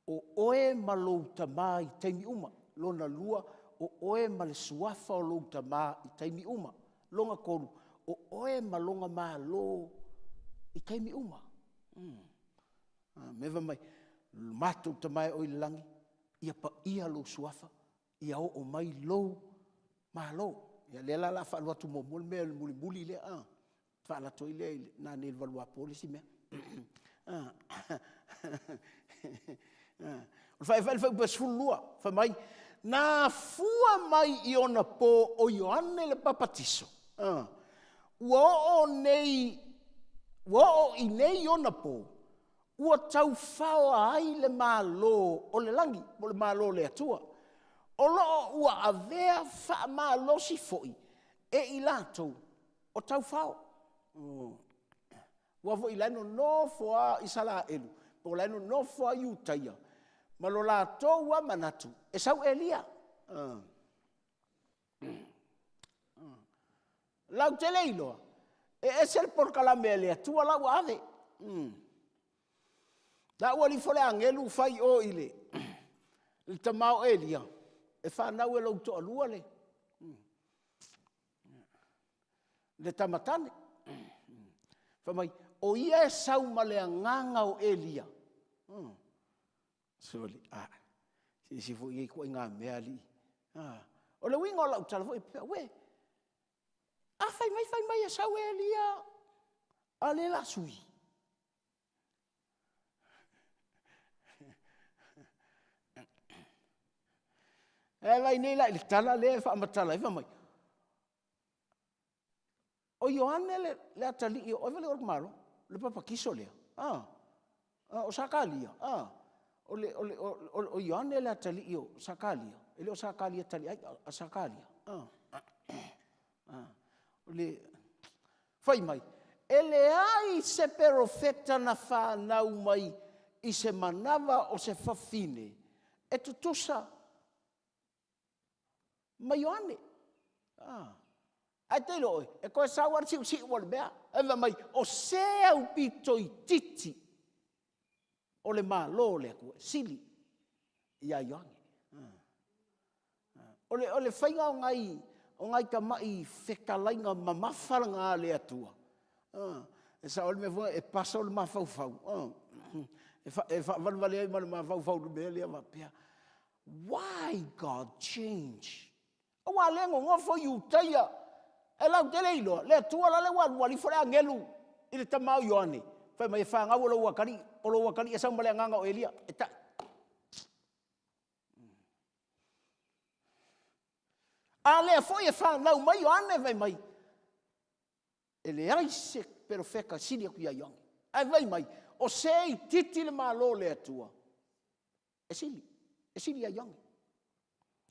O oe ma lou tamā i taimi uma. Lona lua, o oe ma le suafa o lou tamā i taimi uma. Lona tolu, o oe ma lona Malo i taimi uma. Ah, me fai mai, matou Tama e o i le lagi, ia paia lou suafa, ia oo mai lou Malo. Ia lea la o le a faalu atu muamua le mea mulimuli lea, ah. Faalu atu ai lea i nanei i le 8 apo le isi mea. Ah. Ah. O le faaiupu 12, fai mai, na afua mai i ona po o Ioane le Papatiso. Ah. Ua oo nei, ua oo i nei ona po, ua taufaoa ai le Malo o le lagi, po o le Malo o le Atua. O loo ua avea faamalosi foi e i latou o taufao. Ua foi la e nonofo a Isaraelu, po o la e nonofo a Iutaia, ma lo latou a manatu, e sau Elia. Lau te le iloa, e ese le polokalame a le Atua la ua ave. La ua lifo le agelu fai o i le, le tama o Elia, e whanau e lou toalua le, le tamatane. Fai mai, o ia e sau ma le agaga o Elia. Soli, ah, si si fo i ko inga mea li. Ah, o le uiga o lau tala foi, uē, a fai mai, fai mai e sau Elia, a le la sui. E vai nei la i le tala lea e faamatala ai, fai mai, o Ioane le, le atalii o oi le malo, le papatiso lea. Ah, o Sakalia. Ah, o le, o le, o, o, o Ioane le atalii o Sakalia. E le o Sakalia tali ai, a Sakalia. Ah, ah, o le, fai mai, e leai se perofeta na whanau mai i se manawa o se fafine, e tutusa ma Ioane. Ah. Ai te iloa oe, e koe sau a le siusiu o le mea. E fai mai, o se au pito i titi o le Malo o le Atua, sili ia Ioane. O le, o le faiga o ngai, o ngai tamai fetalaiga mamafa lena a le Atua. E sao le mea foi, e paso le mafaufau. E, fa, e faavalevale ai ma le mafaufau le mea lea faapea. Why God change? Aua le nonofo Iutaia, e lau te le iloa, le Atua la le ua alu alifo le agelu i le tama o Ioane. Fai mai e whangau o lou atalii, o lou atalii e sau ma le agaga o Elia. E ta... A lea foi e whanau mai Ioane fai mai, e leai se perofeta sili atu ia Ioane. Ae fai mai, o se i titi le Malo o le Atua, e sili, e sili ia Ioane.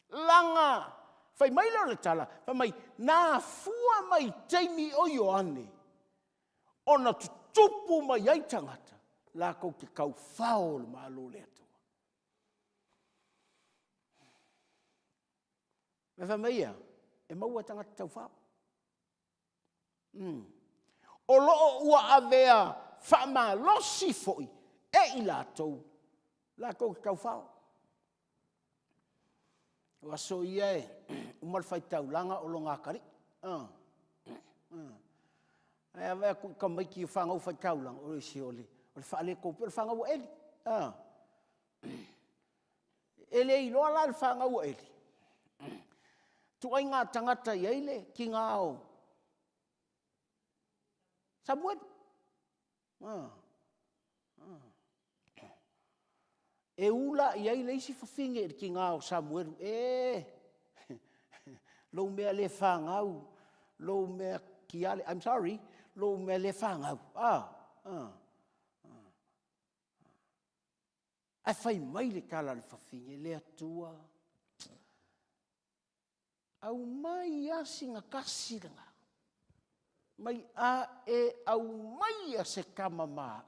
Laga, fai mai lea o le tala, fai mai, na afua mai taimi o Ioane, ona tutupu mai ai tagata, lakou te taufao o le Malo o le Atua. Me fai mai ia, e maua e tagata taufao. O loo ua avea faamalosi foi e i latou, latou te taufao. O aso ia e uma le faitaulaga o lona atalii. Ae a vaai atu i tamaiti o fanau faitaulaga, o isi o le faaletonu pea o le fanau a Eli. E le iloa la le fanau a Eli, ituaiga tagata e i ai le tina o Samuelu. E ula i ai le isi fafine i le tina o Samuelu, e, lou mea le fanau, lou mea tiale, I'm sorry, lou mea le fanau. Ae fai mai le tala a le fafine, le Atua, aumai lava sina tasi lena, mai a e aumaia se tama ma au,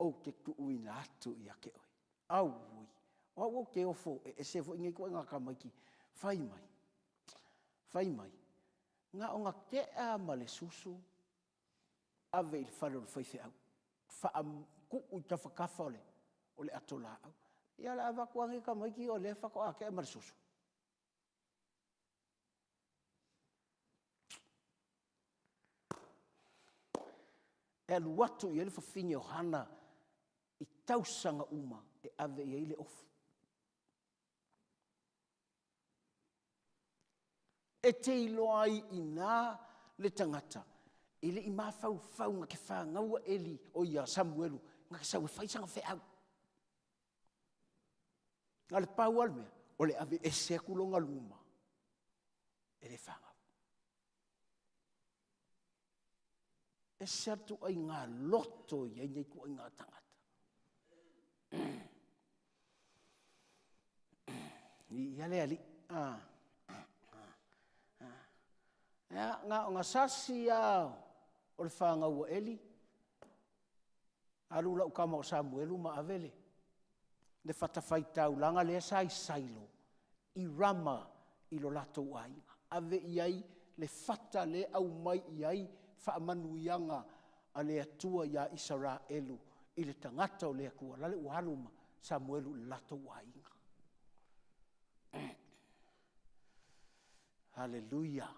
ou te tuuina atu ia te oe. Auoi, o au ou te ofo e ese foi nei ituaiga tamaiti, fai mai, fai mai, na ona tea ma le susu, ave i le fale o le faifeau, faatuu i tafatafa o le ato laau. Ia o le a avatu lava nei tamaiti o lea faatoa tea ma le susu. E alu atu i ai le fafine o Hana i tausaga uma e ave i ai le ofu. E te iloa ai i ina le tagata e le i mafaufau na te fanau Eli o ia Samuelu na te sau e fai sana feau. Na o le pau lava le mea, o le aveese atu lona luma e le fanau. Ese lava le ituaiga loto e i ai nei ituaiga tagata. Viia le Alii. Ia, na ona sasi lava o le fanau a Eli, alu lau tama o Samuelu ma ave le fatafaitaulaga lea sa i Sailo i Rama i lo latou aiga. Ave i ai le fata lea e aumai i ai faamanuiaga a le Atua ia Isaraelu i le tagata o le Atua, la le ua alu ma Samuelu i le latou aiga. Haleluia.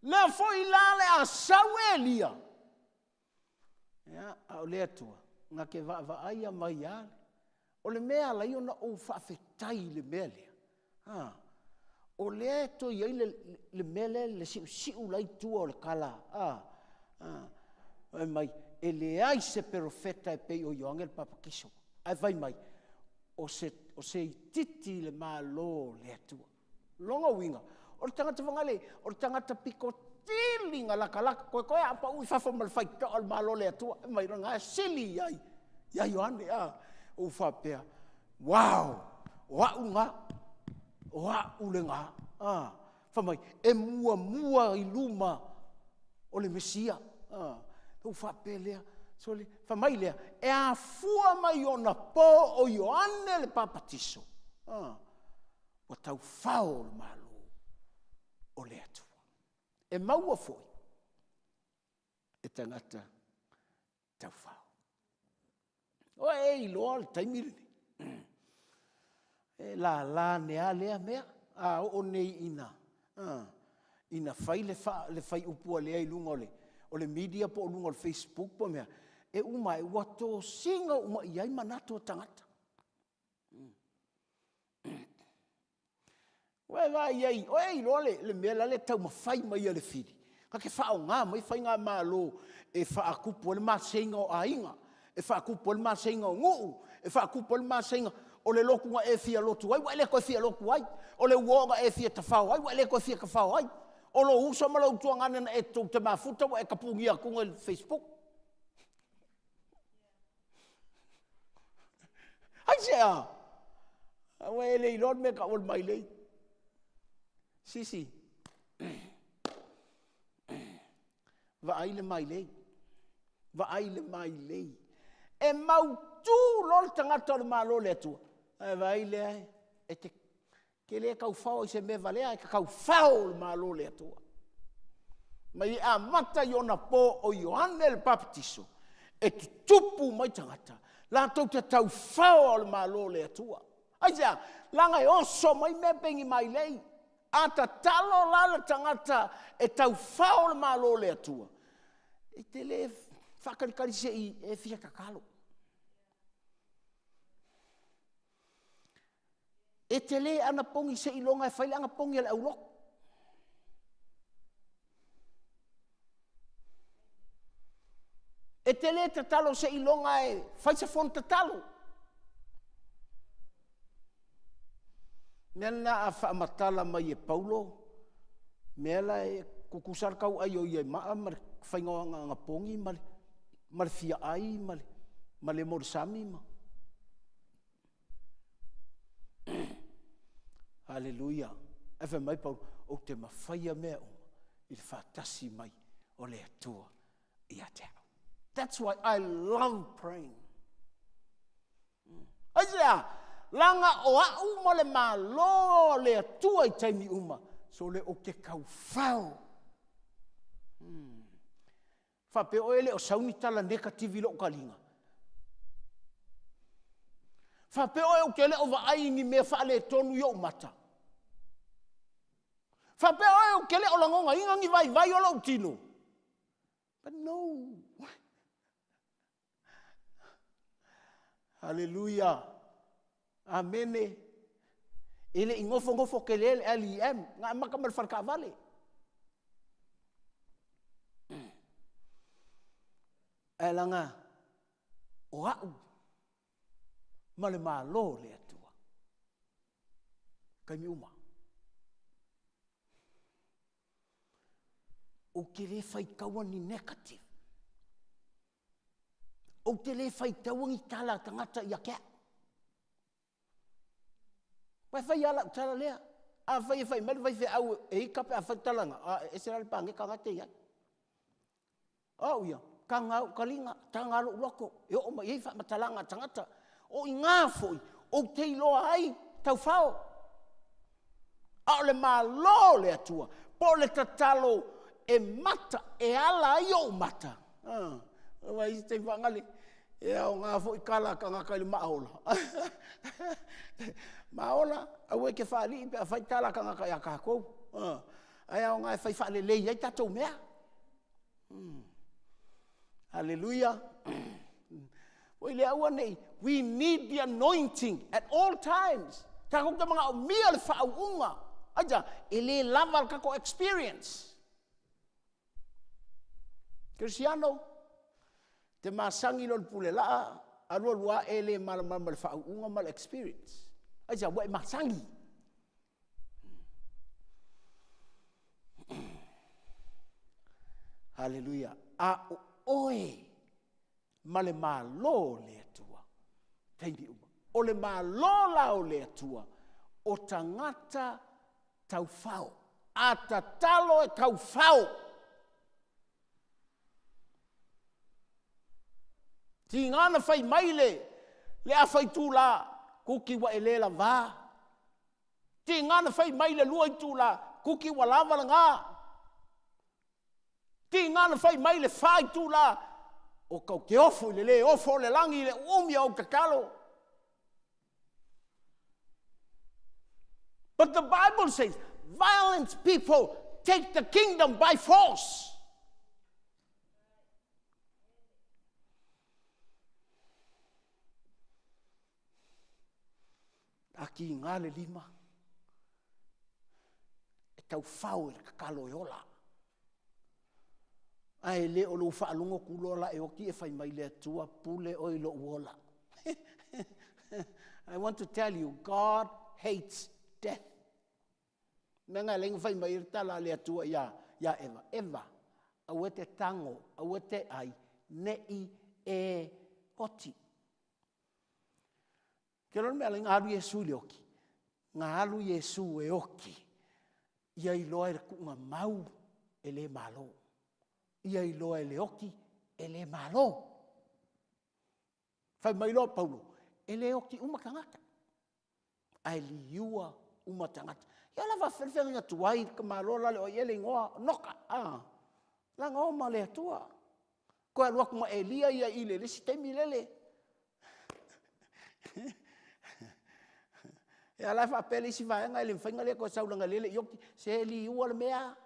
Lea foi la le a sau Elia. Ia, a o le Atua, na te vaavaaia mai lava. O le mea e ala ai ona ou faafetai i le mea lea, a, o lea e toe i ai le mea lea, le siusiu la i tua o le tala, a, a, fai mai, e leai se perofeta e pei o Ioane le Papatiso. Ae fai mai, o se, o se itiiti i le Malo o le Atua. Lona uiga, o le tagata fagale, o le tagata pito tili na latalata, toetoe a pau i fafo ma le faitotoa o le Malo o le Atua, fai mai, lena e sili i ai ia Ioane. A, ou faapea, wow, o au lena, o au lena. A, fai mai, e muamua i luma o le Mesia. A, ou faapea lea, sole, fai mai lea, e afua mai ona po o Ioane le Papatiso, a, ua taufao le Malo o le Atua. E maua foi e tagata taufao. O e iloa le taimi lenei, e lala ane lava lea mea, a oo nei ina, ina fai le, fa, le faiupu a lea i luga o le, o le media po o luga o le Facebook po o mea, e uma ai, ua tosina uma i ai manatu o tagata. Ua e vaai ai, o e iloa le, le mea la le taumafai mai a le fili, na te faaaoga mai faigamalo e faatupu ai le maseiga o aiga, e faatupu ai le maseiga o nuu, e faatupu ai le maseiga o le lotu na e fia lotu ai ua e le toe fia lotu ai, o le uo na e fia tafao ai ua e le toe fia tafao ai, o lou uso ma lou tuagane na e tou te mafuta ua e tapunia atuga i le Facebook. Aisea? Ua e le iloa le mea e tau o le mailei. Sisi, vaai le mailei. Vaai le mailei. E mautu loa le tagata o le Malo o le Atua. Ae vaai lea e te Ke le taufao i se mea valea, ae taufao le Malo o le Atua. Mai e amata i ona po o Ioane le Papatiso, e tutupu mai tagata, latou te taufao o le Malo o le Atua. Aisea? Leaga e oso mai mea pei ni mailei. A tatalo la le tagata e taufao le Malo o le Atua, e te le faatalitali se i e fia tatalo. E te le anapogi seiloga e fai le anapogi a le aulotu. E te le tatalo seiloga e fai se fono tatalo. Mea lena a faamatala mai e Paulo, mea la e tutusa le tauai o ia i maa ma le faiga o ana anapogi ma le, ma le fia ai ma le, ma le mo le sami ma... Haleluia. Ae fai mai Paulo, ou te mafaia mea uma i le faatasi mai o le Atua ia te au. That's why I love praying. Aisea? Laga o a'u ma le Malo o le Atua i taimi uma, sole ou te taufao. Faapea oe e le o sau ni tala nekativi i lou taliga. Faapea oe ou te le o vaai i ni mea faaletonu i ou mata. Faapea oe ou te le o lagonaina ni vaivai o lou tino. But no. Haleluia. Amene. E le i nofonofo tele le LEM, na amata ma le fale taavale. Ae laga o a'u ma le Malo o le Atua. Taimi uma. Ou te le faitaua ni negative. Ou te le faitaua ni tala a tagata ia te au. Ua e fai lava lau tala lea. Afai e fai mai le faifeau e ika pe a fai le tala lena, a e ese la le paneta lena e te i ai. O au ia, taga ou taliga, taga lou loto, e oo mai i ai faamatalaga a tagata. O i ina foi ou te iloa ai taufao. A o le Malo o le Atua, po o le tatalo e mata, e ala ai ou mata. Aua e i ai se taimi faagale, e aoga foi tala a tagata i le maaola. Maaola, aua e te faalii pe a fai tala a tagata ia tatou. Ae aoga e fai faalelei ai tatou mea. Haleluia. Oi le aua nei, we need the anointing at all times. Tatou te manaomia le faauuga. Aija, e le lava le tatou experience. Kerisiano, te masani loa i le pule laa, alu alu ae le malamalama i le faauuga ma le experience. Aija, ua e masani. Haleluia. A o oe ma le Malo o le Atua. Taimi uma. O le Malo la o le Atua, o tagata taufao. A tatalo e taufao. Tiga na fai mai le, le afa itula, kuki ua e le lavā. Tiga na fai mai le lua itula, kuki ua lava lena. Tiga na fai mai le fa itula, o kau te ofo i le le ofo o le lagi i le uumi o au tatalo. But the Bible says, violent people take the kingdom by force. A kiga le lima, e taufao i le tatalo e ola. Ae le o lou faalogo atu loa la e oti e fai mai le Atua, pule oe i lou ola. I want to tell you, God hates death. Mea na e ala ai ona fai mai le tala a le Atua ia, ia Eva, Eva, aua e te tago, aua e te ai, nei e oti. Ke loa le mea ala ai na alu Iesu i le oti. Na alu Iesu e oti, ia iloa e le tuuga mau e le malo. Ia iloa e le oti e le malo. Fai mai loa Paulo, e le oti uma tagata, ae liua uma tagata. Ia la faafefea le feagaiga tuai le tamaloa la le o ai ea le igoa, Noka, a, laga o ma le Atua. Toe alu atu ma Elia ia i le isi taimi lele. E ala e faapea le isi vaega e le mafai ona lea toe sau leaga o lea e le i oti. Se liua le mea.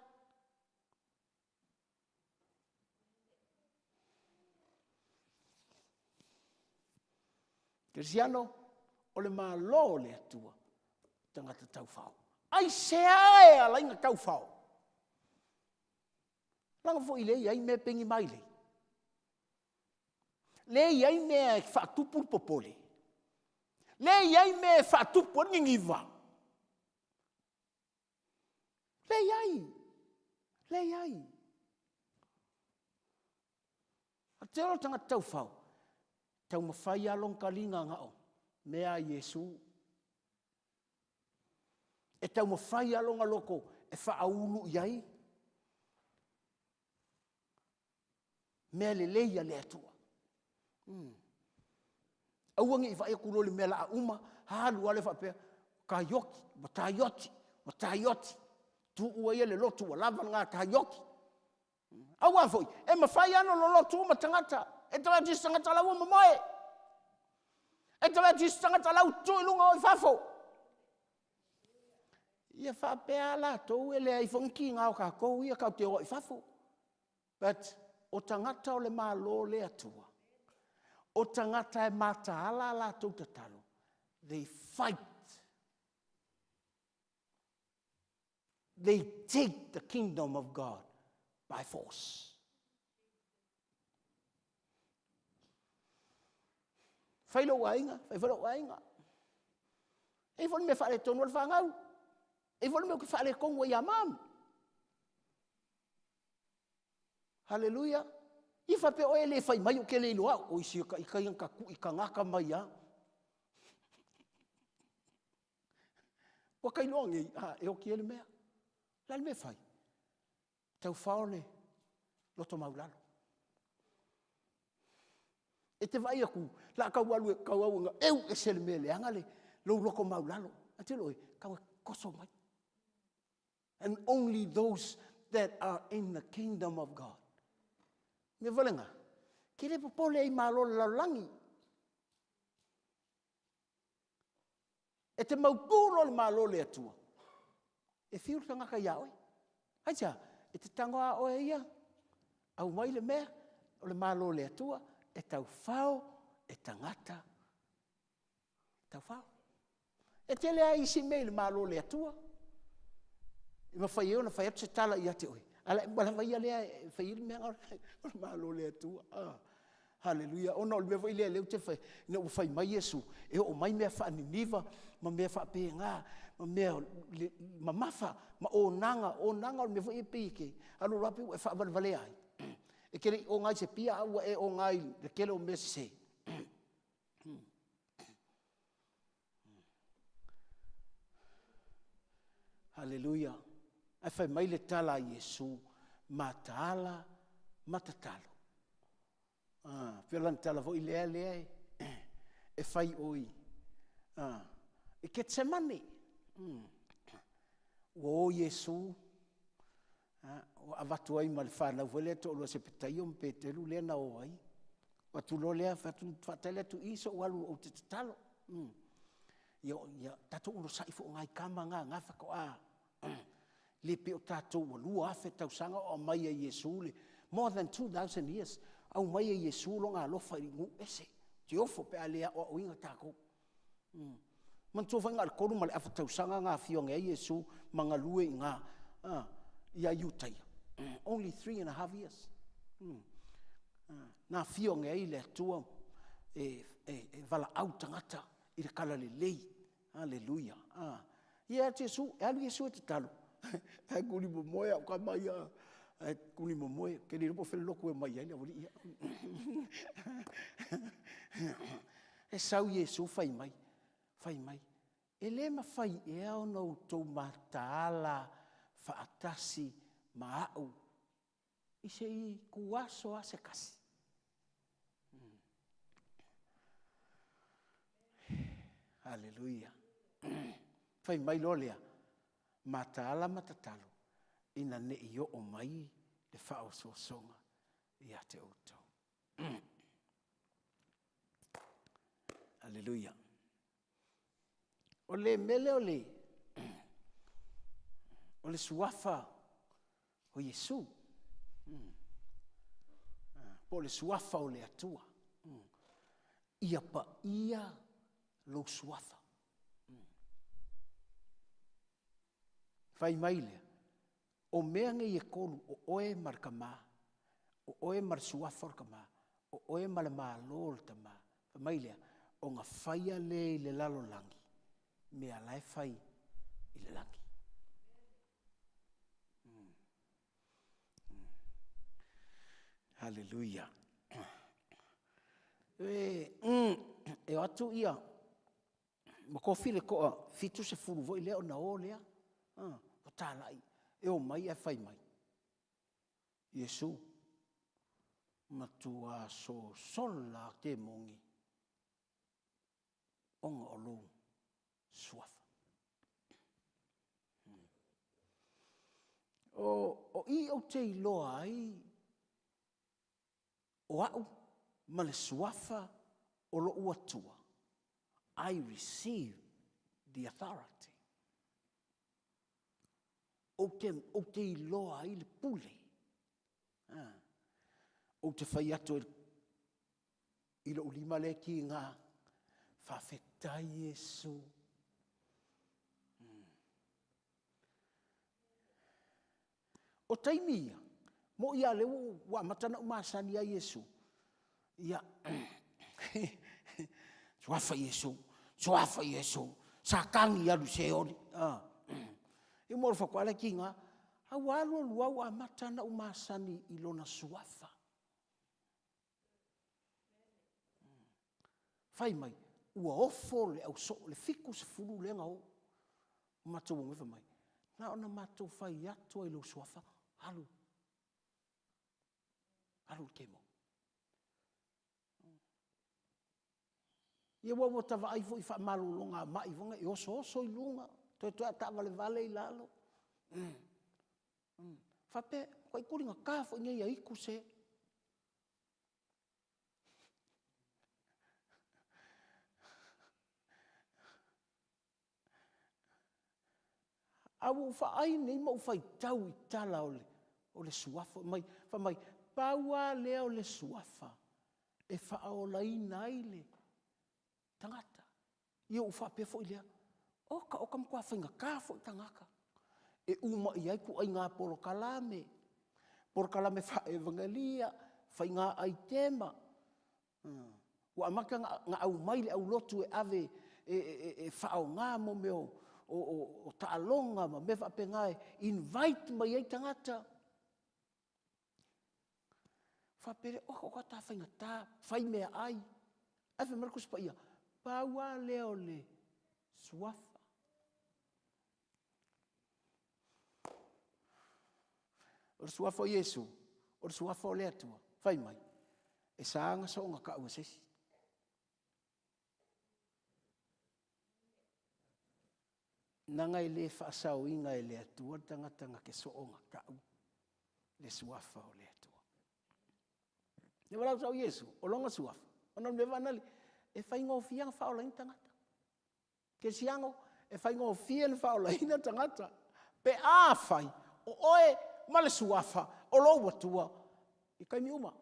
Kerisiano, o le Malo o le Atua, tagata taufao. Aisea e ala ai ona taufao? Leaga foi lea e i ai mea e pegi mailei. Lea e i ai mea e faatupu le popole. Lea e i ai mea e faatupu ai le niniva. Lea e i ai, lea e i ai. A te o le tagata taufao, taumafai lava lona taliga na o mea a Iesu. E taumafai lava lona loto e faaulu i ai mea lelei a le Atua. Aua ne i vaai atu loa i le mea o le a uma, alu lava lea faapea, taioki, ua taioki, ua taioki. Tuua ia le lotu ua lava lena taioki. Aua foi, e mafai lava ona lolotu uma tagata. E te vaai atu i isi tagata la ua momoe. E te vaai atu i isi tagata la ua tutu i luga o i fafo. Ia faapea lava latou e leai foi ni tiga o tatou ia tatou te o ai i fafo. But o tagata o le Malo o le Atua, o tagata e mataala a latou tatalo, they fight. They take the kingdom of God by force. Fai lou aiga, fai foi lou aiga. E i ai foi le mea faaletonu o le fanau. E i ai foi le mea ou te faaletonu ai ia mom. Haleluia. Ia faapea oe e le fai mai ou te le iloa au. Oi sia ka ika ia na tatu'i tagata mai a. Ua ta iloa nei, a, e oti ai le mea. O le a le mea e fai? Taufao le loto maualalo. E te vaai atu, la tau alu e tau au ina eu ese le mea leaga le lou loto maualalo. Ae te iloa oi, tau e toso mai. And only those that are in the kingdom of God. Mea foi lena, ke le popole ai malo le lalolagi. E te mautu loa le malo le Atua, e fiu le tagata ia oe. Aisea? E te tago a oe ia, aumai le mea, o le malo le Atua, e taufao e tagata taufao. E tele lava isi mea i le Malo o le Atua e mafai ai ona fai atu se tala ia te oe, a o le uma lava ia lea e fai ai le mea o le Malo o le Atua. Haleluia. Ona o le mea foi lea lea ou te fai, ina ua fai mai Iesu, e oo mai mea faaniniva ma mea faapena, ma mea mamafa, ma onaga. O onaga o le mea foi lea pei e te alu alu lava pei ua e faavalevalea ai. E te le i oga i se pia a ua e oga i le tele o mea sese. Haleluia. Ae fai mai le tala a Iesu, mataala ma tatalo. Ah, pei o lana tala foi lea lea e, e fai oi ah, i Ketsemane. Ua o Iesu, ah, ua avatu ai ma le fanau foi lea toalua Sepetaio ma Peteru lea na o ai. Atu loa lea, fai atu, faatali atu i i so'u alu ou te tatalo. Ia, ia tatou onosai foi o nai tama na, na faatoa le pei o tatou ua 2000 tausaga o aumai e Iesu le, more than 2000 years, aumai e Iesu lona alofa i nuu ese. Te ofo pe a le aoaoina tatou. Manatua foi na o le 3 ma le afa tausaga na afio ane ai Iesu ma galue i ina ia Iutaia. Only 3.5 years. Na afio ane ai le Atua e valaau tagata i le talalelei. Aleluia. Ia atu Iesu, e alu Iesu e tatalo. Ae tuli momoe au tama ia. Ae tuli momoe, ke le iloa po o fea le lotu e omai ai le aualii ia. E sau Iesu fai mai, fai mai, e le mafai ea ona outou mataala faatasi ma au i se ituaso a se tasi. Haleluia. Fai mai loa lea, mataala ma tatalo, ina ne i oo mai le faaosoosoga ia te outou. Haleluia. O le mele o le o le suafa o Iesu. Po o le suafa o le Atua. Ia paia lou suafa. Fai mai lea, o mea nei e tolu, o oe ma le Tama, o oe ma le suafa o le Tama, o oe ma le Malo o le Tama. Fai mai lea, ona faia lea i le lalolagi, mea la e fai i le lagi. Haleluia. E, e o atu ia, ma kofi le toa 70 foi lea ona o lea. Ah, o talai, e o mai ae fai mai. Iesu, matua sosola temoni ona o lou suafa. O i ou te iloa ai o au ma le suafa o lou Atua, I receive the authority. Ou te iloa ai le pule. Ou te fai atu i lou lima lea kiga, faafetai Iesu. O taimi ia, mo ia le ua amata na umasani ia Iesu. Ia, suafa Iesu, suafa Iesu, satangi alu se oli. I mo le fakoa le kiga, a ua alu alu au amata na umasani i lona suafa. Fai mai, ua ofo le au so le 70 le na o. Matou o mai, na ona matou fai atu ai lou suafa, alu. Alu le temo. Ia ua ua tavaai foi whaamalulonga mai vonga i oso oso i lunga, toe toe atavalevale i lalo. Whape, koi kuri ngā kā fo i ia iku se. A ua whaai nei ma uwhai tau i tala o le suafa. Mai, wha mai, paua lea o le suafa e whaolaina ai le tangata. Ia u whapea fo i lea. O ka o ka mkua whainga ka fo i tangata. E uma i ai ku ai ngā polokalame. Polokalame wha evangelia, whainga ai tema. Ua amaka nga au mai le au lotu e ave e whao ngā mo meo o ta'alonga ma me whaapengae, invite mai ai tangata. Whapere, o ka tā whainga tā, whai mea ai. Ai whai mara kusipa ia, paua leo le suafa. O le suafa o Iesu, o le suafa o le Atua, whai mai, e saanga soonga ka ua sesi. Nanga i le whaasauinga e le Atua, tangata nga ke soonga kau, le suafa o le Atua. Ne walau sau Iesu, o longa suafa, ona me wanali, e whai ngōwhia nga whaolaina tangata. Ke siango, e whai ngōwhia nga whaolaina tangata. Pe a whai, o oe ma le suafa, o lou Atua, i kaimi uma.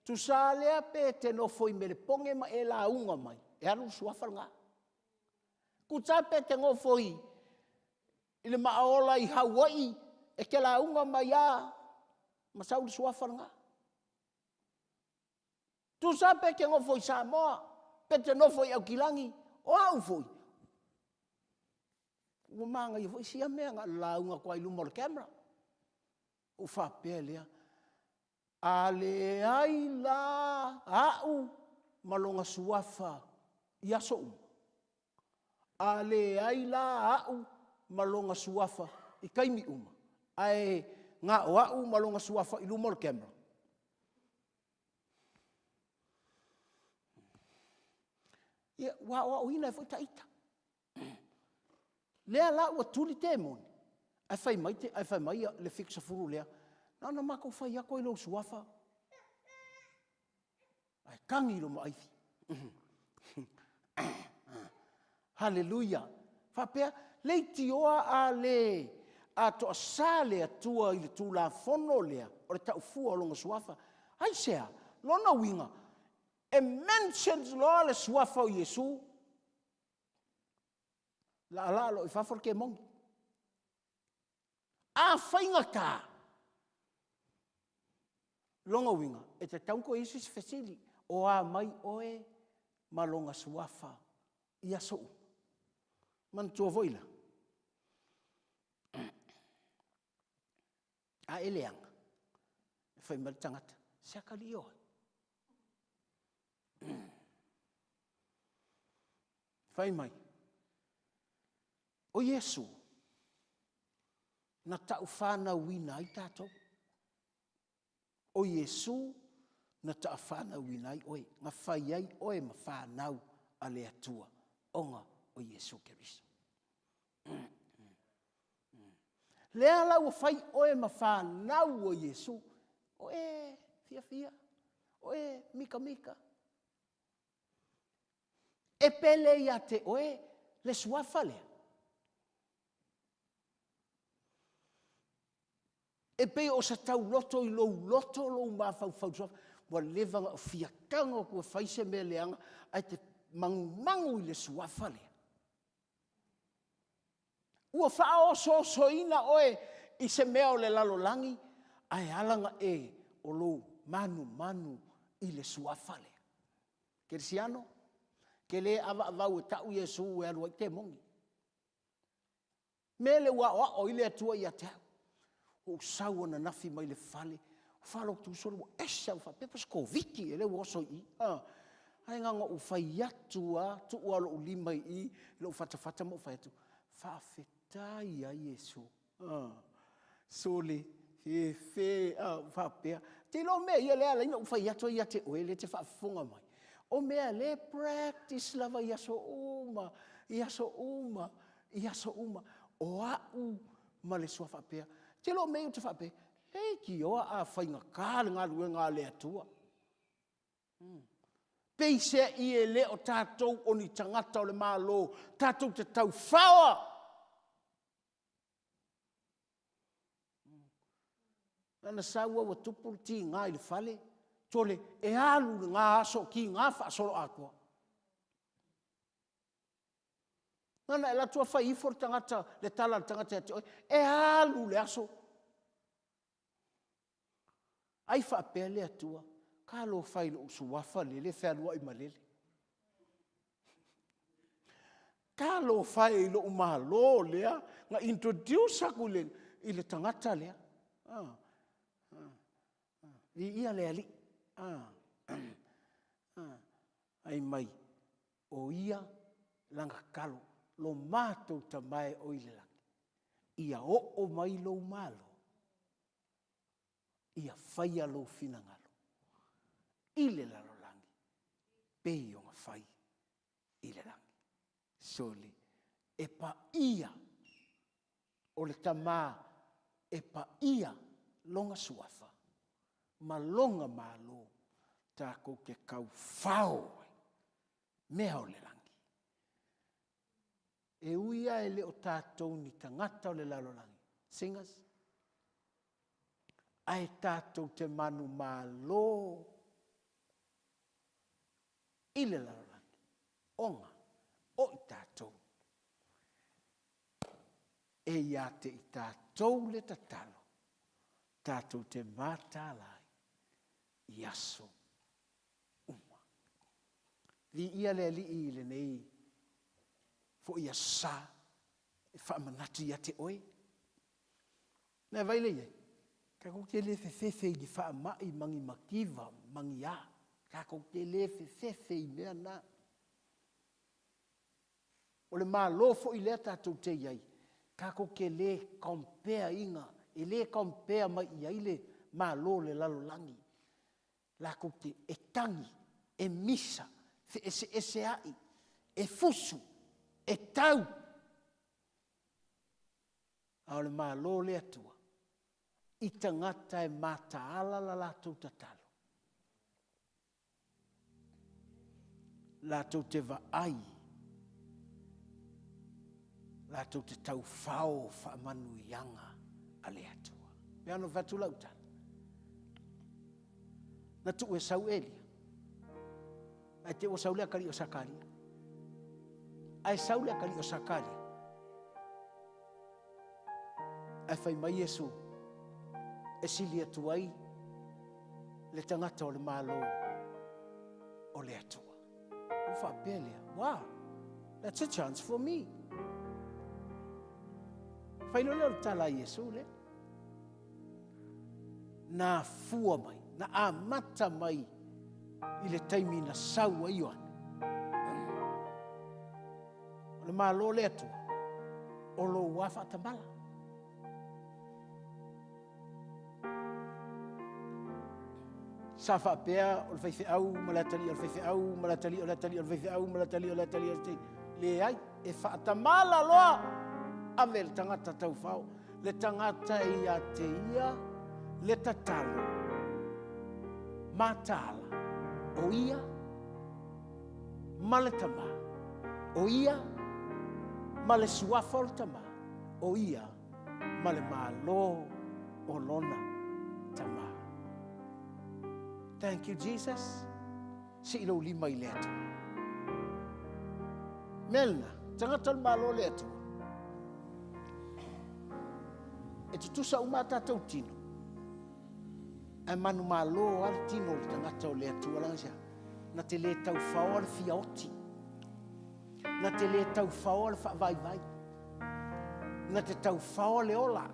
Tusa lea pe te nofo i mele ponge ma e la unga mai, e alu suafa nga. Kuta pe te ngofo i le maaola i Hawaii, e ke la unga mai a, ma sau le suafa nga. Tusa pe te ngofo i Samoa, pe te nofo i Aukilangi, o au foi. Ua manga ia foi sia mea nga la unga kwa i luma o le camera. U whapea lea, a le ai la au malonga suafa i aso uma. A le ai la au malonga suafa i kaimi uma. Ae ngā o au malonga suafa i luma o le camera. Ia, wā o au hina e foi taita. Lea la ua tuli te moni. Ai whai mai te, ai whai mai le fiksa furu lea. Nā na mako whai ako i lou suafa. Ai kangi lo maaifi. Haleluia! Faapea, leitioa a le atoasā le Atua i le Tulafono lea o le taufua o lona suafa. Aisea? Lona uiga, e mentions loa le suafa o Iesu, laalaa loa i fafo le kemoni. A faigata, lona uiga, e tatau ona toe i ai se isi fesili, o a mai oe ma lona suafa i aso uma? Manatua foi la, a e leaga, e fai mai le tagata, se atalii o ai? Fai mai, o Iesu, na taufanauina ai tatou. O Iesu na taafanauina ai oe, na fai ai oe ma fanau a le Atua, ona o Iesu Keriso. Lea la ua fai oe ma fanau o Iesu, o e fiafia, o e mikamika. E pele ia te oe le suafa lea. E pei o se tauloto i lou loto lou mafaufau suafa. Ua leva ona ou fia tago atu e fai se mea leaga, ae te manumanu i le suafa lea. Ua faaosoosoina oe i se mea o le lalolagi, ae ala ona e o lou manumanu i le suafa lea. Kerisiano, ke lē ʻavaʻavau e taʻu Iesu e alu ai temoni. Mea lea ua aoao ai le Atua ia te au. Ua ou sau ananafi mai le fale, ua faalogo atu sole ua ese lava, faapea po o se Koviti ea lea ua oso i i. Ae na ona ou fai atu lava, tuu lava o lou lima i i i lou fatafata ma ou fai atu, faafetai lava Iesu. Sole, fefe, faapea. Ou te iloa o mea ia lea e ala ai ona ou fai atu ai ia te oe lea e te faafofoga mai, o mea o lea e practice lava i aso uma, i aso uma, i aso uma. O au ma le sua faapea. Ou te iloa o mea ia ou te faapea ai, leitioa a faigata le galuega a le Atua. Peiseai e le o tatou o ni tagata o le Malo, tatou te taufaoa. Ana sau lava ua tupu le tiga i le fale, sole, e alu lena aso o tiga faasoloatoa. Na ona e alu atu lava fai ifo le tagata, le tala a le tagata ia te oe, e alu le aso. Ai faapea le Atua, talofa e i lou suafa lele e fealuai ma lele. Talofa e i lou malo lea na introduce atu i le tagata lea. Ah, ah, ah. Viia le Alii. Ah, ah. Ai mai, o ia lana tatalo, lo matou Tama e o i le lagi, ia oo mai lou malo, ia faia lou finagalo i le lalolagi pei ona fai i le lagi. Sole, e paia o le Tama, e paia lona suafa ma lona malo tatou te taufao ai mea o le lagi. E ui lava e le o tatou ni tagata o le lalolagi, singers, ae tatou te manumalo i le lalolagi, ona o i tatou e ia te i tatou le tatalo, tatou te mataala ai i aso uma. Viia le Alii i lenei foi aso sa e faamanatu ia te oe. Na vai le i ai, tatou te le fefefe i ni faamai ma ni mativa ma ni a. Tatou te le fefefe i mea na. O le Malo foi lea tatou te i ai, tatou te le compare ina, e le compare mai i ai le Malo o le lalolagi. Latou te, e tagi, e misa, feeseeseai, e fusu, e tau. A o le Malo o le Atua, i tagata e mataala la latou tatalo, latou te vaai Latou te taufao faamanuiaga a le Atua. Pe ana fatu lau tala. Na tuu e sau Elia. Ae te ua sau le akali o Sakaria. Ae sau le akali o Sakaria. Ae fai mai Iesu, e sili atu ai le tagata o le Malo o le Atua. Ua faapea lea, wow, that's a chance for me. Fai loa lea o le tala a Iesu lea. Na fua mai, na amata mai i le taimi na sau ai Ioane. O le Malo le Atua, o lou a faatamala. Sa faapea o le faifeau ma le atalii o le faifeau ma le atalii o le atalii o le faifeau ma le atalii o le atalii o le atalii. Leai, e faatamala loa ave le tagata taufao, le tagata ia te ia le tatalo mataala o ia ma le tamā, o ia ma le suafa o le tamā, o ia ma le Malo o lona tamā. Thank you, Jesus. Si lou lima i le Atua. Melna, tagata o le Malo le Atua. E tutusa uma tātou tino. Ae manumalo a le tino o le tagata o le Atua langa sia. Na te le taufaoa le fiaoti. Na te le taufaoa le faavaivai. Na te taufaoa le ola.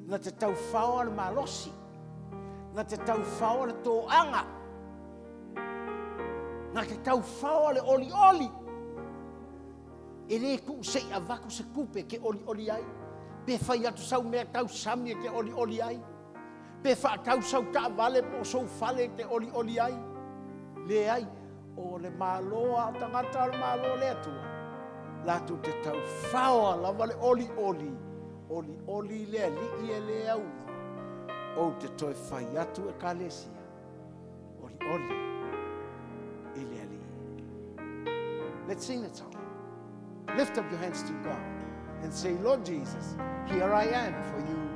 Na te taufaoa le malosi. Na te taufaoa le toaga. Na te taufaoa le oli oli. E le ku sei avaku se kupe ke oli oli ai. Pe fai atu sau mea tau sami e te oli oli ai. Pe whaatau sau taavale po sou fale te oli oli ai. Le ai, o le maloa o tangata o le malo le Atua. Lātou te taufaoa lava le oli oli. Oli oli le alii e le auno. O te toe fai atu e kalesia. Oli oli i le alii. Let's sing that song. Lift up your hands to God and say, Lord Jesus, here I am for you.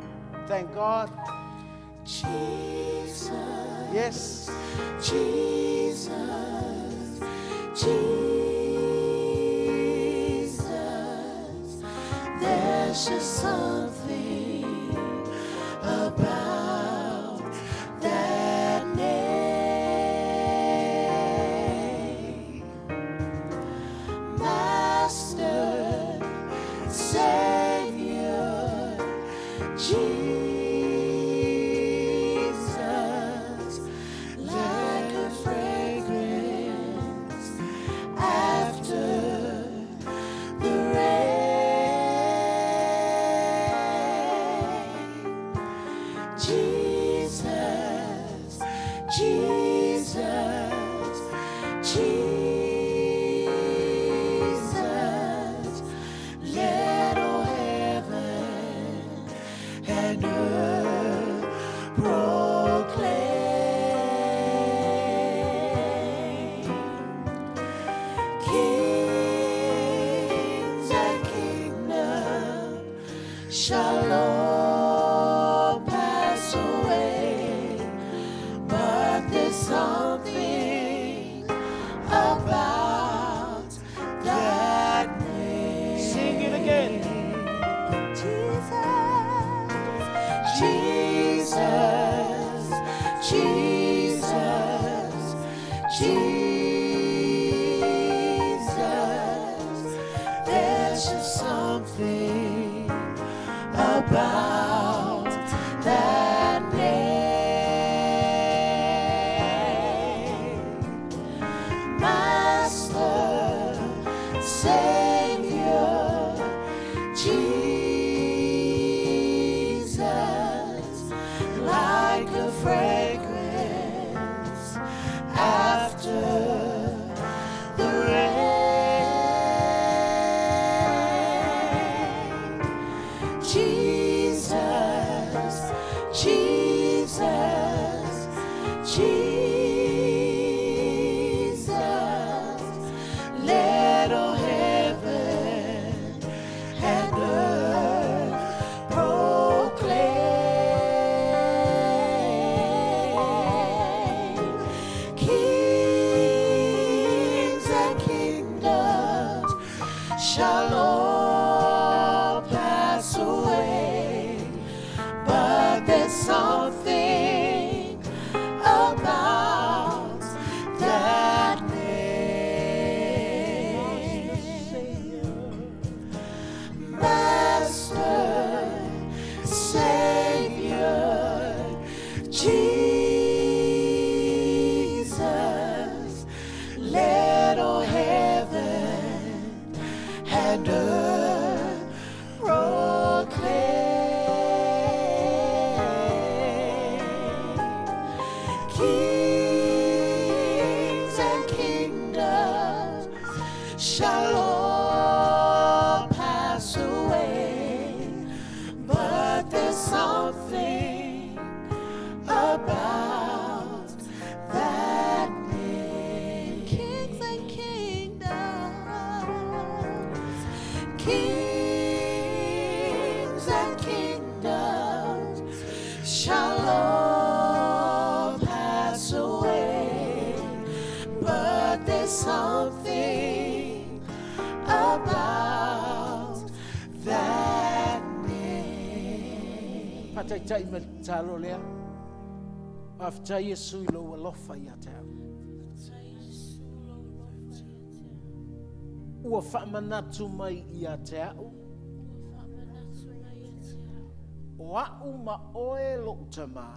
Thank God. Jesus. Yes. Jesus. Jesus. There's just something about that name. Master, Savior, Jesus, like a fragrance after the rain. Jesus, Jesus, Jesus, let all heaven and earth proclaim. Kings and kingdoms shall all pass away, but there's something about that name. Sing it again. Jesus, Jesus, Jesus, Jesus. There's just something about that name. Master, Savior, Jesus, like a fragrance after the rain. Jesus, Jesus, Jesus, let all heaven shall all pass away, but there's something about that name. Master, Savior, Jesus, let all heaven and earth proclaim. Kings and kingdoms shall all pass away, but there's something about that name. Kings and kingdoms, kings and kingdoms shall all pass away, but there's something about that name. Pataitai me talo lea. Afta Yesu i lo alofa ia te au. Ua whaamanatu mai ia te au. O au ma oe lo utama.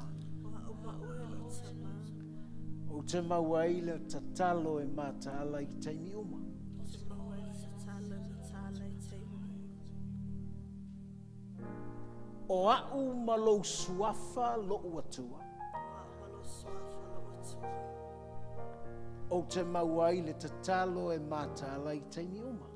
O te maua i le tatalo e mataala i taimi uma. O au ma lou suafa lo uatua. O te maua i le tatalo e mataala i taimi uma.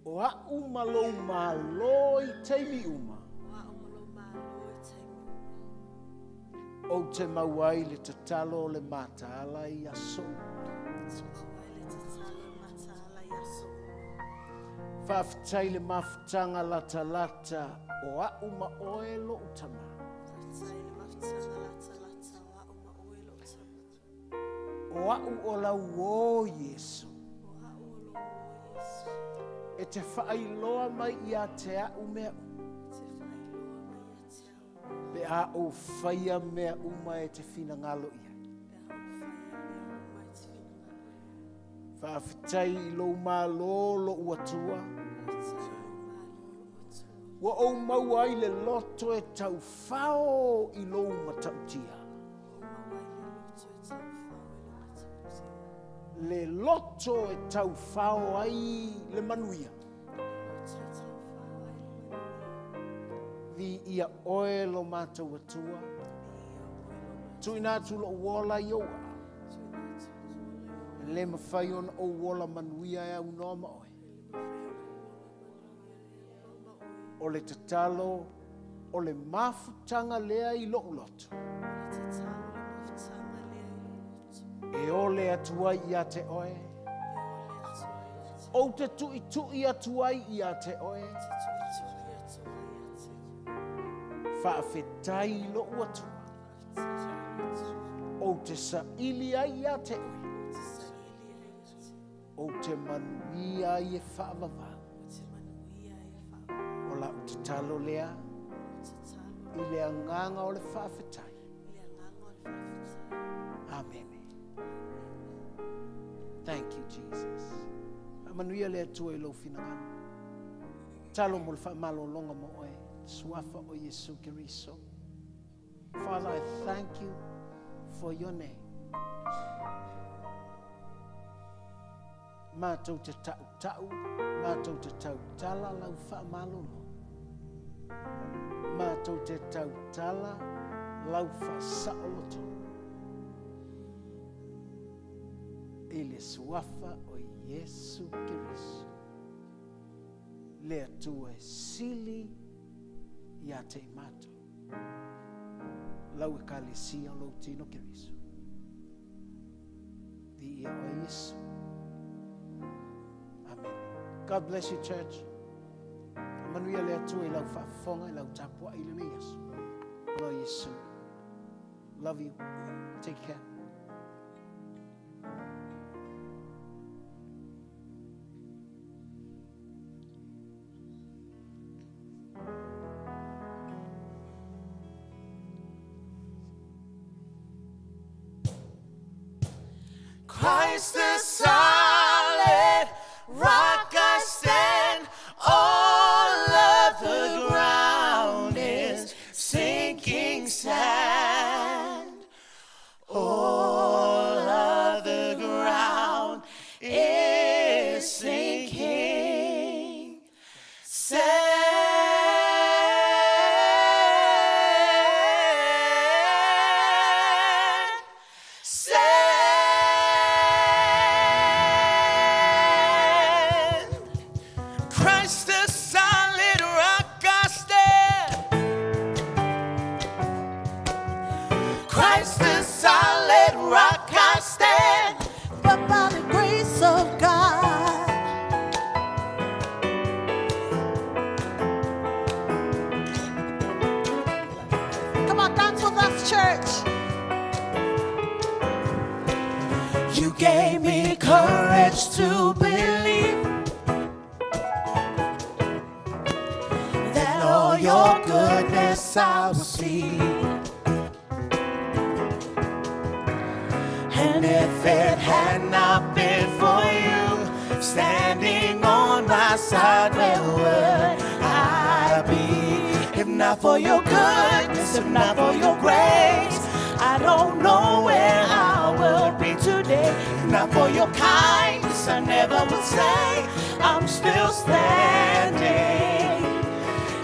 O au ma lou malo i taimi uma. O te maua i le tatalo le mataala i aso. Whaaftai le mafutanga lata lata o au ma oe lo utama. O au o lau o Yesu. E te whaailoa mai ia te au mea. Pe a o whaia mea uma e te whinangalo ia. Whaaftai i lou malo lo uatua. Ua o maua ai le loto e tauwhao i lou matautia. Le loto e tauwhao ai le manuia. Vi ia oe lo mātou atua. Tuina atu lo uola i oa. Le mawhai ona o uola manuia e au noa ma oe. O le tatalo, o le mafutanga lea i lou loto. E ole atua ia te oe. O te tui tui atua ia te oe. Whaafetai lou atua. O te saili ai ia te oe. O te manuia i e whaavava. O la o te talo lea. I le anganga o le whaafetai. Amen. Thank you, Jesus. Manuia le atua i lou finagalo. Talo mo le whaamalolonga mo oe. Suafa o Yesu Keriso. Father, I thank you for your name. Mātou te tau tau, mātou te tau tala lau whaamalolo. Mātou te tau tala lau whaasaoloto. I le suafa o Yesu Keriso. Le atua e sili ia te mātou. Lau e kalesia lau tino Keriso. Di ia o Yesu. Amen. God bless you, church. Manuia le atua i lau whaafonga, i lau tapua i le Yesu. Lo Yesu. Love you. Take care. Christ the solid rock I stand, all other ground is sinking sand. All other ground is sinking sand. Sand. Christ the solid rock I stand. Christ the solid rock I stand. But by the grace of God. Come on, dance with us, church. You gave me courage to believe that all your goodness I will see. And if it had not been for you standing on my side, where would I be? If not for your goodness, if not for your grace, I don't know where I would be today. If not for your kindness, I never would say I'm still standing.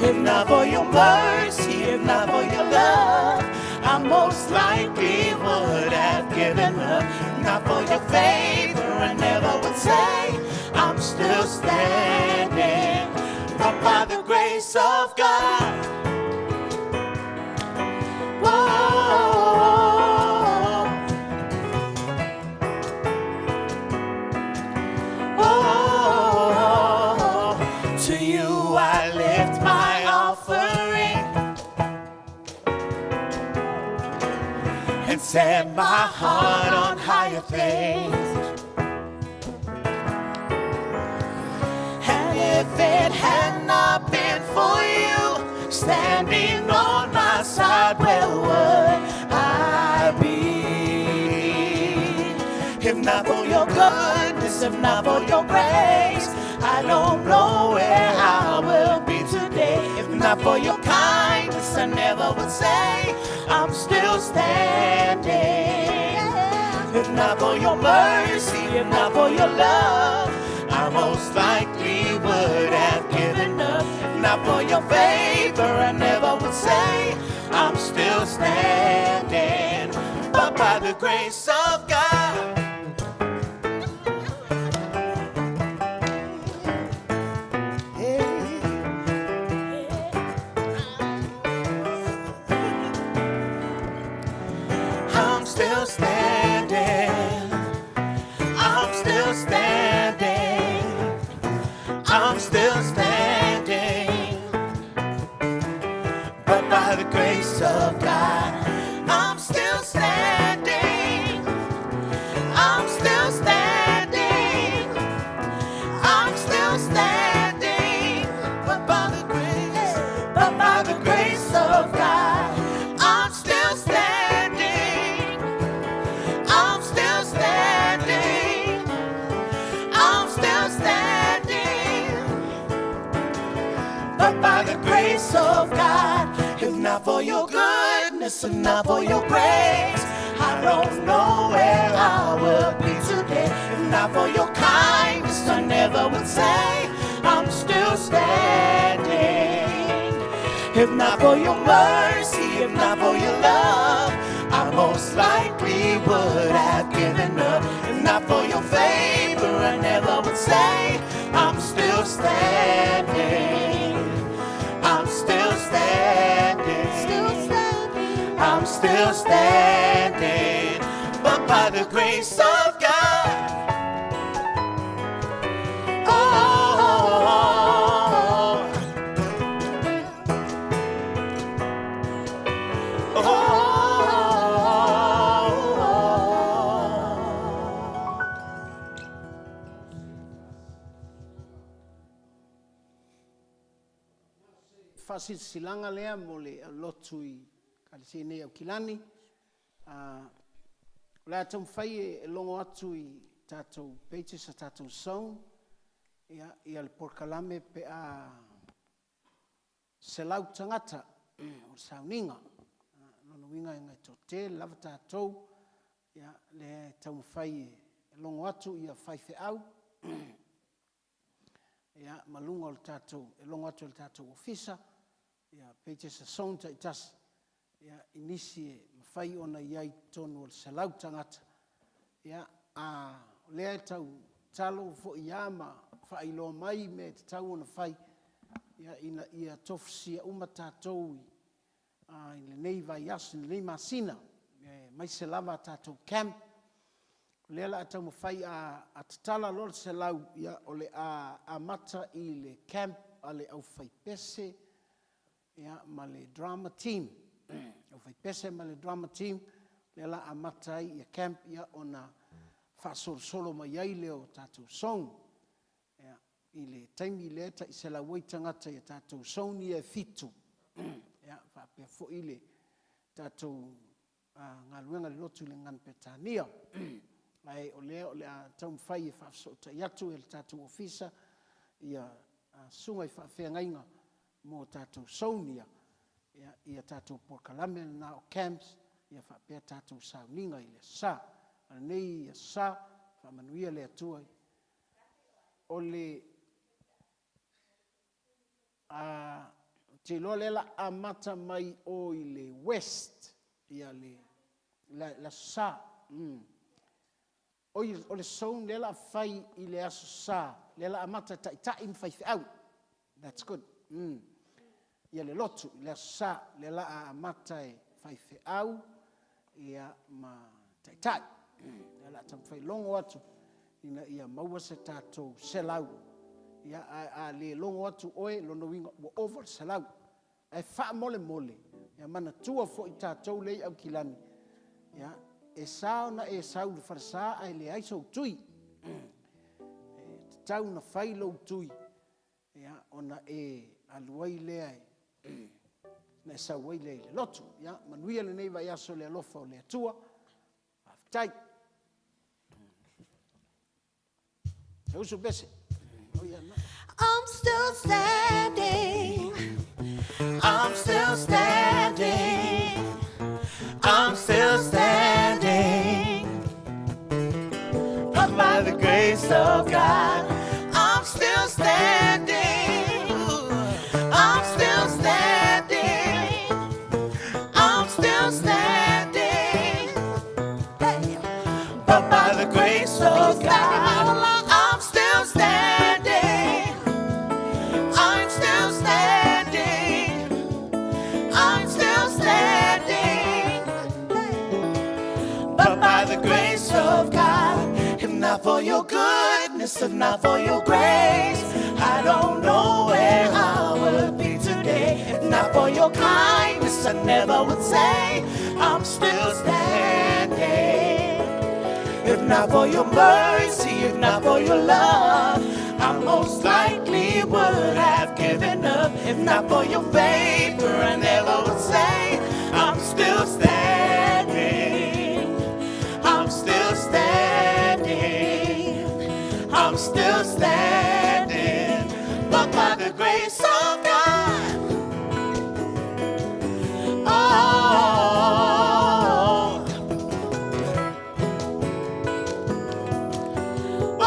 If not for your mercy, if not for your love, I most likely would have given up. If not for your favor, I never would say I'm still standing. But by the grace of God. Whoa. Oh, to you I lift my offering and set my heart on higher things. And if it had not been for you standing on my side, where would I be? If not for your goodness, if not for your grace, I don't know where I will be today. If not for your kindness, I never would say I'm still standing. If not for your mercy, if not for your love, I most likely would have given up. If not for your favor, I never would say I'm still standing. But by the grace of God. I'm still standing. I'm still standing. I'm still standing. But by the grace of God, I'm still standing. I'm still standing. I'm still standing. But by the grace, but by the grace of God, I'm still standing. I'm still standing. I'm still standing. But by the grace of God, if not for your goodness, if not for your grace, I don't know where I would be today. If not for your kindness, I never would say I'm still standing. If not for your mercy, if not for your love, I most likely would have given up. If not for your favor, I never would say I'm still standing. I'm still standing. Still standing. I'm still standing. But by the grace of God. Oh, oh, oh. Whasilisilanga lea mo le lotu i kalisi nei au kilani. O le a taumafai e logo atu i tatou pages a tatou zone, ia, ia le polokalame pe a 100 tagata o le sauniga. Lona uiga e toatele lava tatou, ia, lea e taumafai e logo atu ia faifeau, ia, ma luga o le tatou, e logo atu e le tatou ofisa, ia, pages a zone taitasi, ia, i nisi e mafai ona i ai i totonu o le 100 tagata, ia, a o lea e tau tatalo foi ia ma faailoa mai mea e tatau ona fai, ia, ina ia tofusia uma tatou i, i lenei vaiaso, i lenei masina, aemaise lava a tatou camp. O lea o le a taumafai a tatala loa le 100, ia, o le a amata i le camp a le aufaipese, ia, ma le drama team. Aufaipese ma le drama team, lea o le a amata ai ia camp, ia, ona faasolosolo mai ai lea o tatou zone. Ia, i le taimi lea tai 100 ai tagata i a tatou zone ia e 7. Ia, faapea foi le tatou galuega le lotu i le Gagana Peretania. Ae o lea o le a taumafai e faafesootai atu e le tatou ofisa ia susuga i faafeagaiga mo tatou zone ia, ia, ia tatou polokalame lena o camps, ia faapea tatou sauniga i le aso Sa. A lenei aso Sa, faamanuia le Atua o le ou te iloa lea la amata mai o i le west ia le le aso Sa. Oi, o le zone lea la fai i le aso Sa, lea la amata taitai ma faifeau. That's good. Ia le lotu i le aso Sa, lea la amata e faifeau ia ma taitai. Lea la taumafai logo atu ina ia maua se tatou 100. Ia, a le logo atu oe, lona uiga ua over le 100. Ae faamolemole, ia manatua foi tatou lea i Aukilani, ia, e sa ona e sau i le falesa ae leai sou tui. E tatau ona fai lou tui, ia, ona e alu ai lea e, na e sau ai lea i le lotu. Ia, manuia lenei vaiaso i le alofa o le Atua. Faafetai. E usu pese. I'm still standing. I'm still standing. I'm still standing. But by the grace of God, I'm still standing. I'm still standing. I'm still standing. But by the grace of God, I'm still standing. I'm still standing. I'm still standing. But by the grace of God, if not for your goodness, if not for your grace, I don't know where I would be today. If not for your kindness, I never would say I'm still standing. If not for your mercy, if not for your love, I most likely would have given up. If not for your favor, I never would say I'm still standing. I'm still standing. I'm still standing. But by the grace of God. Oh. Oh.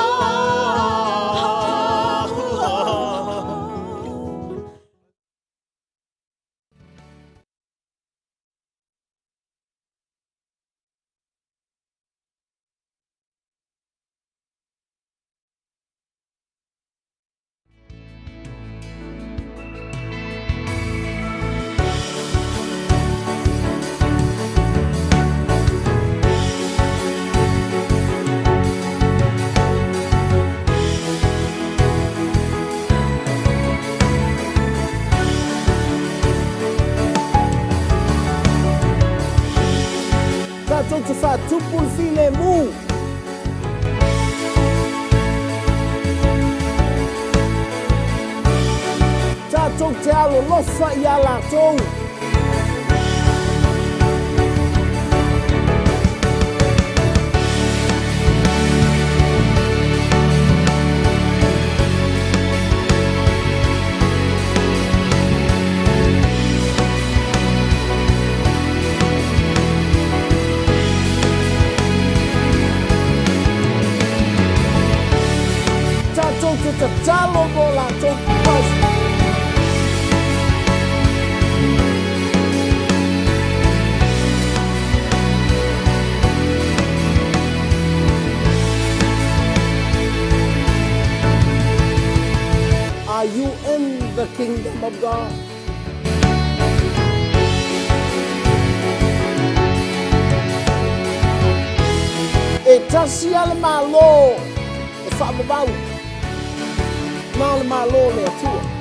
Tatou te faatupu le filemu. Tatou te alolofa ia latou. te tatalo mo latou. Christ. Are you in the kingdom of God? E tasi a le malo e whaamamau. Na le malo le atua.